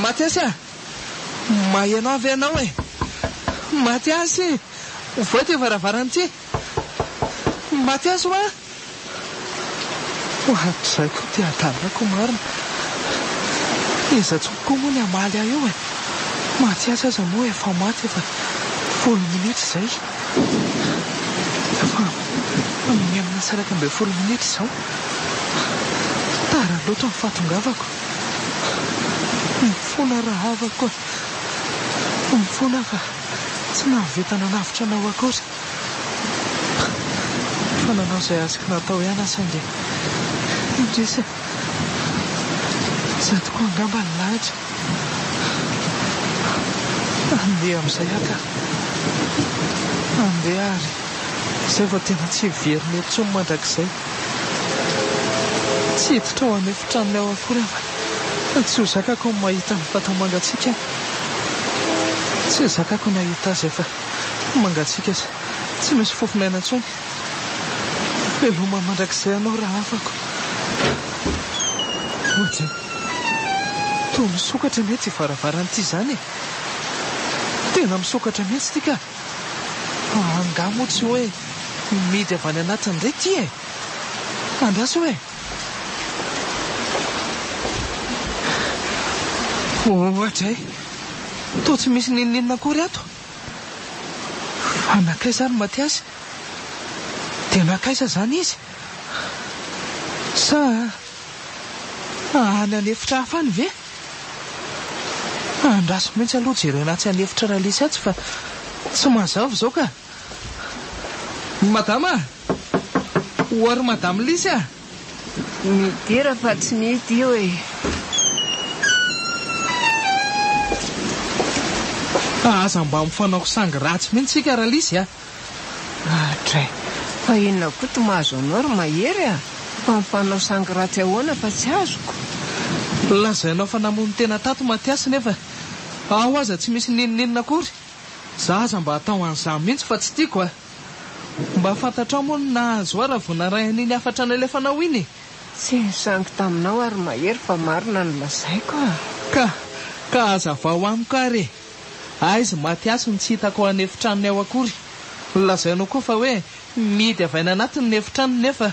Mathias a! Maheno ahy ve ianao e? Mathias e! Voay ty varavarana ity! Mathias hoa! Ohatrizay koa ty adalako marina. Iza tsony koa moa ny hamaly ahy eo e! Mathias aza moa efa maty efa folo minitra izay. Efa amin'ny enina sy 11 minitra izao. Tara loatra ny fahatongavako. Mifona rahavako a! Mifona aho fa tsy nahavita nanavotra anao akory. Fa nanao izay azoko natao ihany aho saingy indrisy e! Izay tokoa angamba ny lahatra. Andeha amin'izay aho ka. Andeha ary izay vao tena tsy hiverina eto intsony mandrakizay. Tsy hiditra ao an'efitranony ao akory aho fa tsy ho zakako ny mahita ny vata mangatsiakany. Tsy zakako ny hahita azy efa mangatsiaka sy tsy misy fofon'aina intsony. Veloma mandrakizay anao rahavako. Oadray! Toa misokatra anie ity varavarana ity izany e! Tena misokatra mihitsy ity ka! Angaha moa tsy hoe mihidy avy any anatiny indray ity e? Andraso eo e! Oadray! Toa tsy misy n'inon'inona akory ato. Fa nankaiza ary Mathias? Dia nankaiza izany izy? Sa any an'efitra hafa any ve? Andraso mihitsy aloha jerena atsy an'efitra Ralisy atsy fa tsy mazava izao ka! Madama a! Ho ary Madame Lisy a! Midira fa tsy mihidy io e! Aza mba mifanao sangy ratsy mihitsy isika Ralisy a! Adray! Fa inona koa ty mahazo anao ry Mahery a! Fa mifanao sangy ratsy ahoana fa tsy azoko? Lazainao fa namono tena tato Mathias nefa ao aza tsy misy n'inon'inona akory. Za aza mba atao an'izany mihitsy fa tsy tiako a! Mba fantatrao moa ny nahazo ahy raha vao naray an'iny hafatra nalefanao iny e? Tsy nisangy taminao aho ry Mahery fa marina no lazaiko a! Ka, ka hazavao amiko ary e! Aiza Mathias no tsy hitako ao an'efitranony ao akory. Lazainao koa fa hoe mihidy avy any anatiny ny efitranony nefa.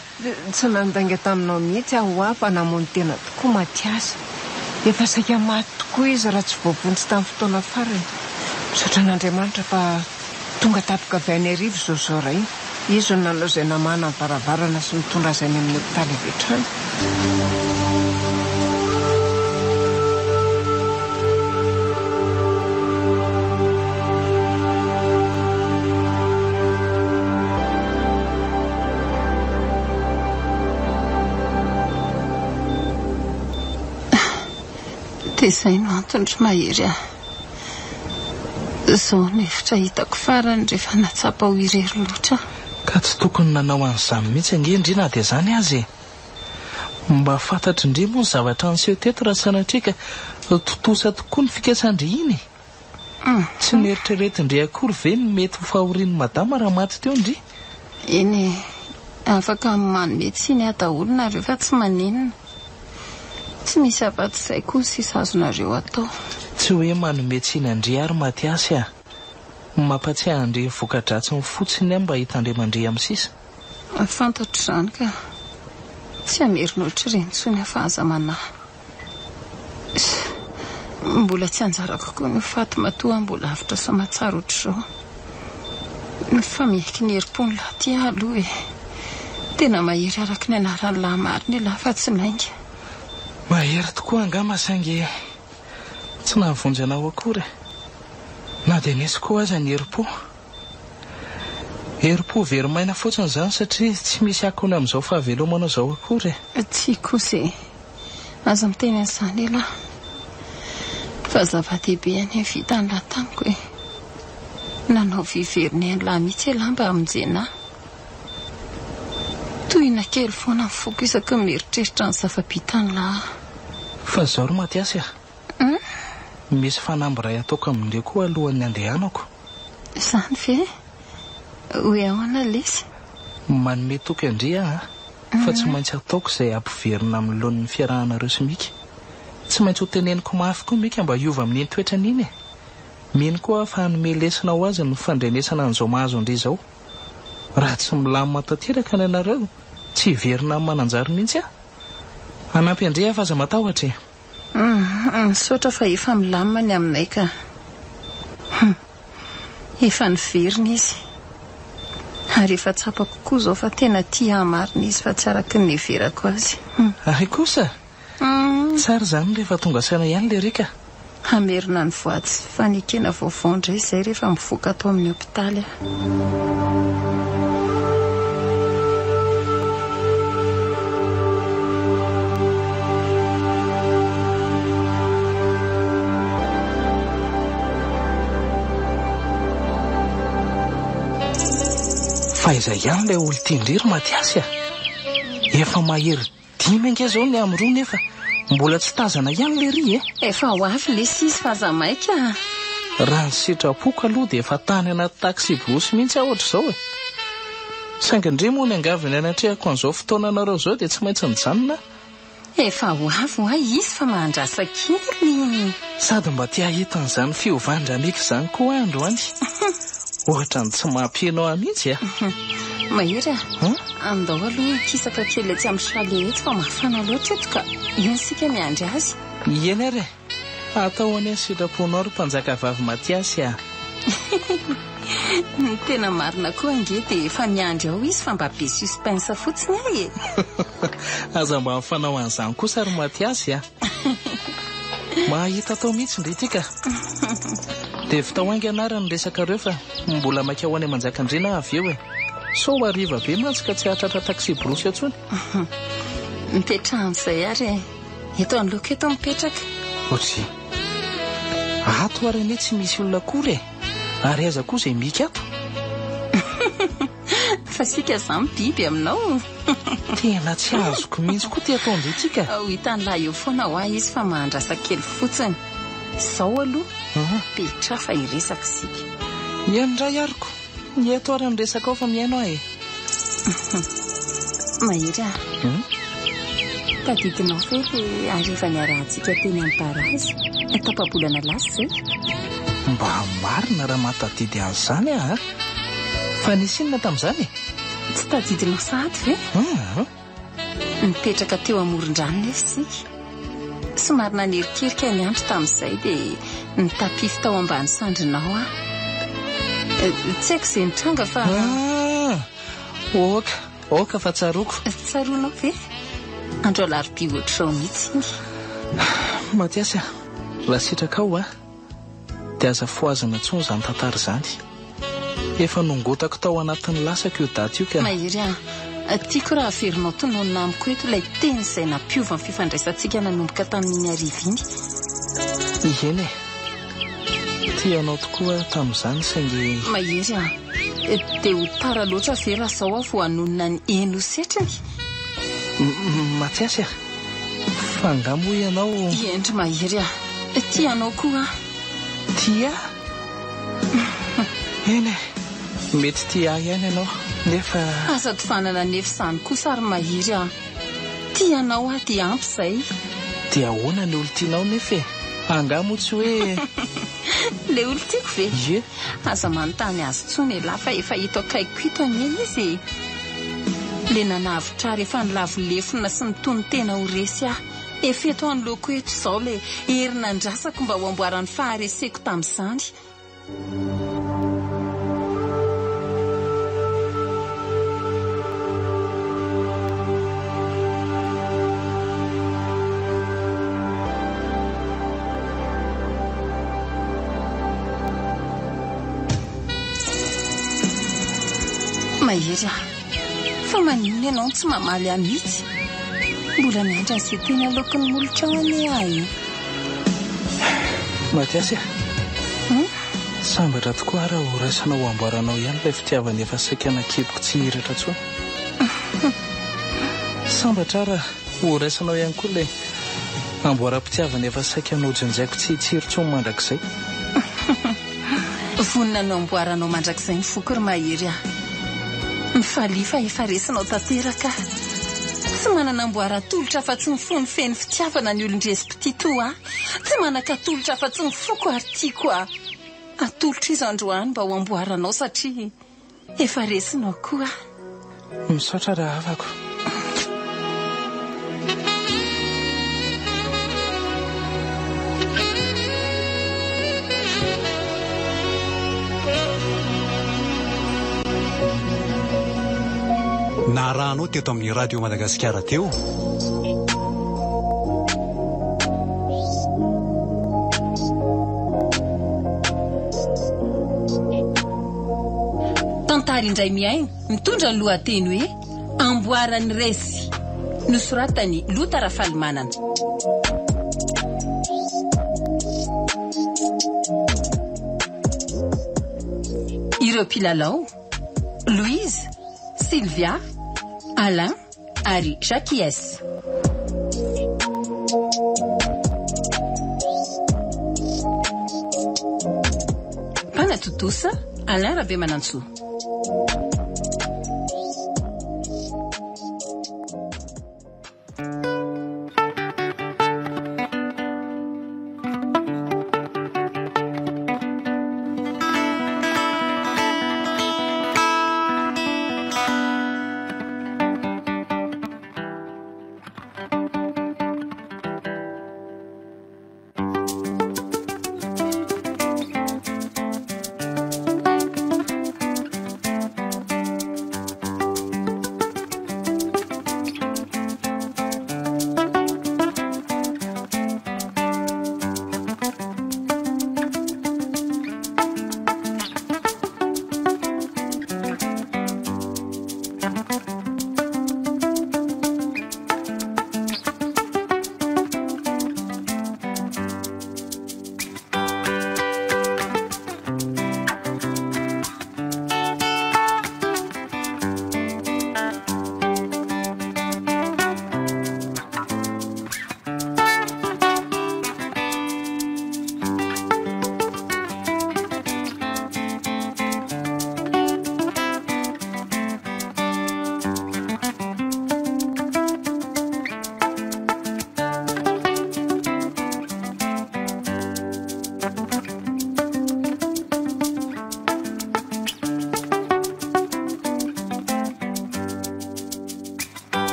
Tsy nandainga taminao mihitsy aho hoa fa namono tena tokoa Mathias. Efa saika maty tokoa izy raha tsy voavonjy tamin'ny fotoana farany. Misaotra an'Andriamanitra fa tonga tampoka avy any Iarivo izao Zora iny. Izy no nanao izay namahana ny varavarana sy nitondra azy any amin'ny hopitaly avy hatrany. Dia izay no antony ry Mahery a! Izao no hevitra hitako farany rehefa nahatsapa ho irery loatra aho. Ka tsy tokony nanao an'izany mihitsy ange ndry na dia izany aza e! Mba fantatry ndry moa ny zavatra niseho teto raha sanatria ka tontosa tokoa ny fikasan-dry iny e! Tsy noeritreretin-dry akory ve ny mety ho fahorian'i madama raha maty teo ndry? Eny e, afaka manome tsiny ahy daholo nareo fa tsy maninona. Tsy misy afa-tsy izay koa ny sisa azonareo atao. Tsy hoe manome tsiny an-dry aho ry Mathias a! Mampatsiahy an-dry ny voka-dratsiny fotsiny aho mba hitandreman-dry amin'ny sisa. Fantatro izany ka. Tsy hamerina ohatr'ireny intsony aho fa aza manahy. Mbola tsy anjarako koa ny ho faty matoa aho mbola avotra soamatsara ohatr'izao. Fa miaiky ny herim-pony lahy ity aho aloha e. Tena mahery araka ny anaran'ny lahy marina ialahy fa tsy lainga. Mahery tokoa angamba saingy tsy nahavonjy anao akory e. Na dia nisy koa aza ny herim-po. Herim-po very maina fotsiny izany satria tsy misy akony amin'izao fahavelomanao izao akory e. Tsia kosa e. Aza miteny an'izany elah. Fa zava-dehibe anie ny vitan'lah tamiko e. Nanao vy very nen'lah mihitsy elah mba hamonjena ahy. Tohina kely foana ny foko isaky ny mieritreritra ny zava-bitan'lah ahy. Fa izao ry Mathias a. Misy fanamby iray ataoko amin-dreo koa alohan'ny handehanako. Izany ve? Hoe ahoana lesy? Manome toky an-dry aho fa tsy maintsy ataoko izay hampiverina amin'ny laoniny ny fiarahanareo sy Mika. Tsy maintsy ho teneniko mafy koa Mika mba hiova amin'iny toetrany iny e! Mino koa aho fa hanome lesona ho azy ny fandrenesana an'izao mahazo an-dry izao. Raha tsy milamina tanteraka ny anareo, tsy hiverina amin'ny Mananjary mihitsy aho. Hanampy an-dry aho fa aza matahotra e! Hum, misaotra fa efa milamina ny aminay ka. Hum, efa niverina izy. Ary efa tsapako koa izao fa tena tia ahy marina izy fa tsy araka ny niheverako azy. Hum. Hay kosa! Tsara izany rehefa tonga saina ihany lery ka. Hamerina ny voady sy fanekena vaovao indray izay rehefa mivoaka ato amin'ny hopitaly aho. Fa aiza ihany ilay olon-tian-dry ry Mathiasy a? Efa mahery Dimy ange zao ny amin'ny roa nefa mbola tsy tazana ihany lery e! Efa ho avy lesy izy fa aza maika a! Raha ny sitrapoko aloha dia efa tany anaty taxi-brousse mihitsy aho ohatr'izao e! Saingy ndry moa niangavy ny hanatrehako an'izao fotoananareo izao dia tsy maintsy nijanona aho. Efa ho avy hoa izy fa mahandrasa kely. Sady mba te hahita an'izany fiovan-dRamika izany koa aho androany. Ohatran'ny tsy mampino ahy mihitsy a! Mahery a! Andao aloha hikisaka kely etsy amin'ny chalet etsy fa mafana loatra eto ka. Eny isika miandry azy. Eny ary e! Atao anie ny sitraponao ry mpanjakavavy Mathiasy a! Ny tena marina koa ange dia efa miandry ao izy fa mba be suspense fotsiny aho e! Aza mba mifanao an'izany kosa ry Mathiasy a! Mahita atao mihitsy ndry ity ka! Dia vitao haingana ary ny resakareo fa mbola maika ho any Manjakandriana aho avy eo e! Sao ho hariva be mantsy ka tsy hahatratra taxi-brousse intsony. Mipetraha amin'izay ary e! Eto anoloako eto mipetraka. Ohatry. Ato ary anie tsy misy olona akory e! Ary aiza koa izay mika ato? Fa isika izany biby aminao? Tena tsy azoko mihitsy koa ity ataon-dry ity ka! Ho hitan'lahy eo foana hoa izy fa mahandrasa kely fotsiny. Izao aloha, petraha fa hiresaka isika. Eny indray ariko. Eto ary ny resakao fa mihaino aho e! Mahery a! Tadidinao ve ilay hariva niarahantsika teny amin'ny barazy, tapa-bolana lasa izay? Mba marina raha mahatadidy an'izany aho a! Fa nisy inona tamin'izany e? Tsy tadidinao sahady ve? Nipetraka teo amoron-drano nefa isika. Somary nanerikerika ny andro tamin'izay dia nitapify tao ambany sandrinao aho. Tsy haiko izay nitranga fa. Ah! Oka, oka fa tsaroako. Tsaroanao ve? Andro alarobia ohatr'izao mihitsy iny. Mathias a, raha sitrakao a, dia aza fohazina intsony izany tantara izany. Efa nongotako tao anatin'ny lasako io daty io ka. Mahery a, tiako raha averinao tononina amiko eto ilay teny izay nampiova ny fifandraisantsika nanomboka tamin'iny hariva iny. Eny e, tia anao tokoa aho tamin'izany saingy. Mahery a, dia ho tara loatra ve raha izao aho vao hanonona ny eny ho setriny? Mathias a! Fa angaha moa ianao. Eny ry Mahery a! Tia anao koa aho. Tia ahy? Eny e! Mety tia ahy ihany ianao, nefa. Aza tovanana nefa izany kosa ry Mahery a! Tia anao aho dia ampy izay. Dia ahoana ny olon-tianao nefa e? Angaha moa tsy hoe. Ilay olon-tiako ve? Ie. Aza manontany azy intsony elah fa efa eto akaikiko ito anie izy e! Le nanavotra ahy rehefa nilavo lefona sy nitonon-tena ho resy aho. Efa eto anoloako eto izao ilay hery nandrasako mba ho amboaran'ny fahareseko tamin'izany. Mahery ah! Fa maninona ianao no tsy mamaly ahy mihitsy? Mbola miandry an'izay teny aloaky ny molotrao anie aho e! Mathias ah! Sambatra tokoa aho raha ho raisinao ho amboaranao ihany ilay fitiavana efa saika nakipiko tsy hihiratra intsony. Sambatra aho raha ho raisinao ihany koa ilay Amboaram-pitiavana efa saika nojinjaiko tsy hitsiry intsony mandrakizay. Vonona ny ho amboaranao mandrakizay ny foko ry Mahery ah. Mifalia fa efa resinao tanteraka aho. Tsy manana amboara atolotra afa-tsy ny fony feno fitiavana ny olon-dresim-pitia toa ahy. Tsy manan-katolotra afa-tsy ny foko ary tiako aho. Atolotro izy androany mba ho amboaranao satria efa resinao koa aho. Misaotra rahavako. Narahanao teto amin'ny Radio Madagasikara teo. Tantara indray miaina, mitondra ny lohateny hoe Amboaran'ny resy. Nosoratan'i Lota Rafalimanana. Ireo mpilalao, Louise, Sylvia, Alain ary Jacquies. Mpanatontosa, Alain Rabemanantsoa.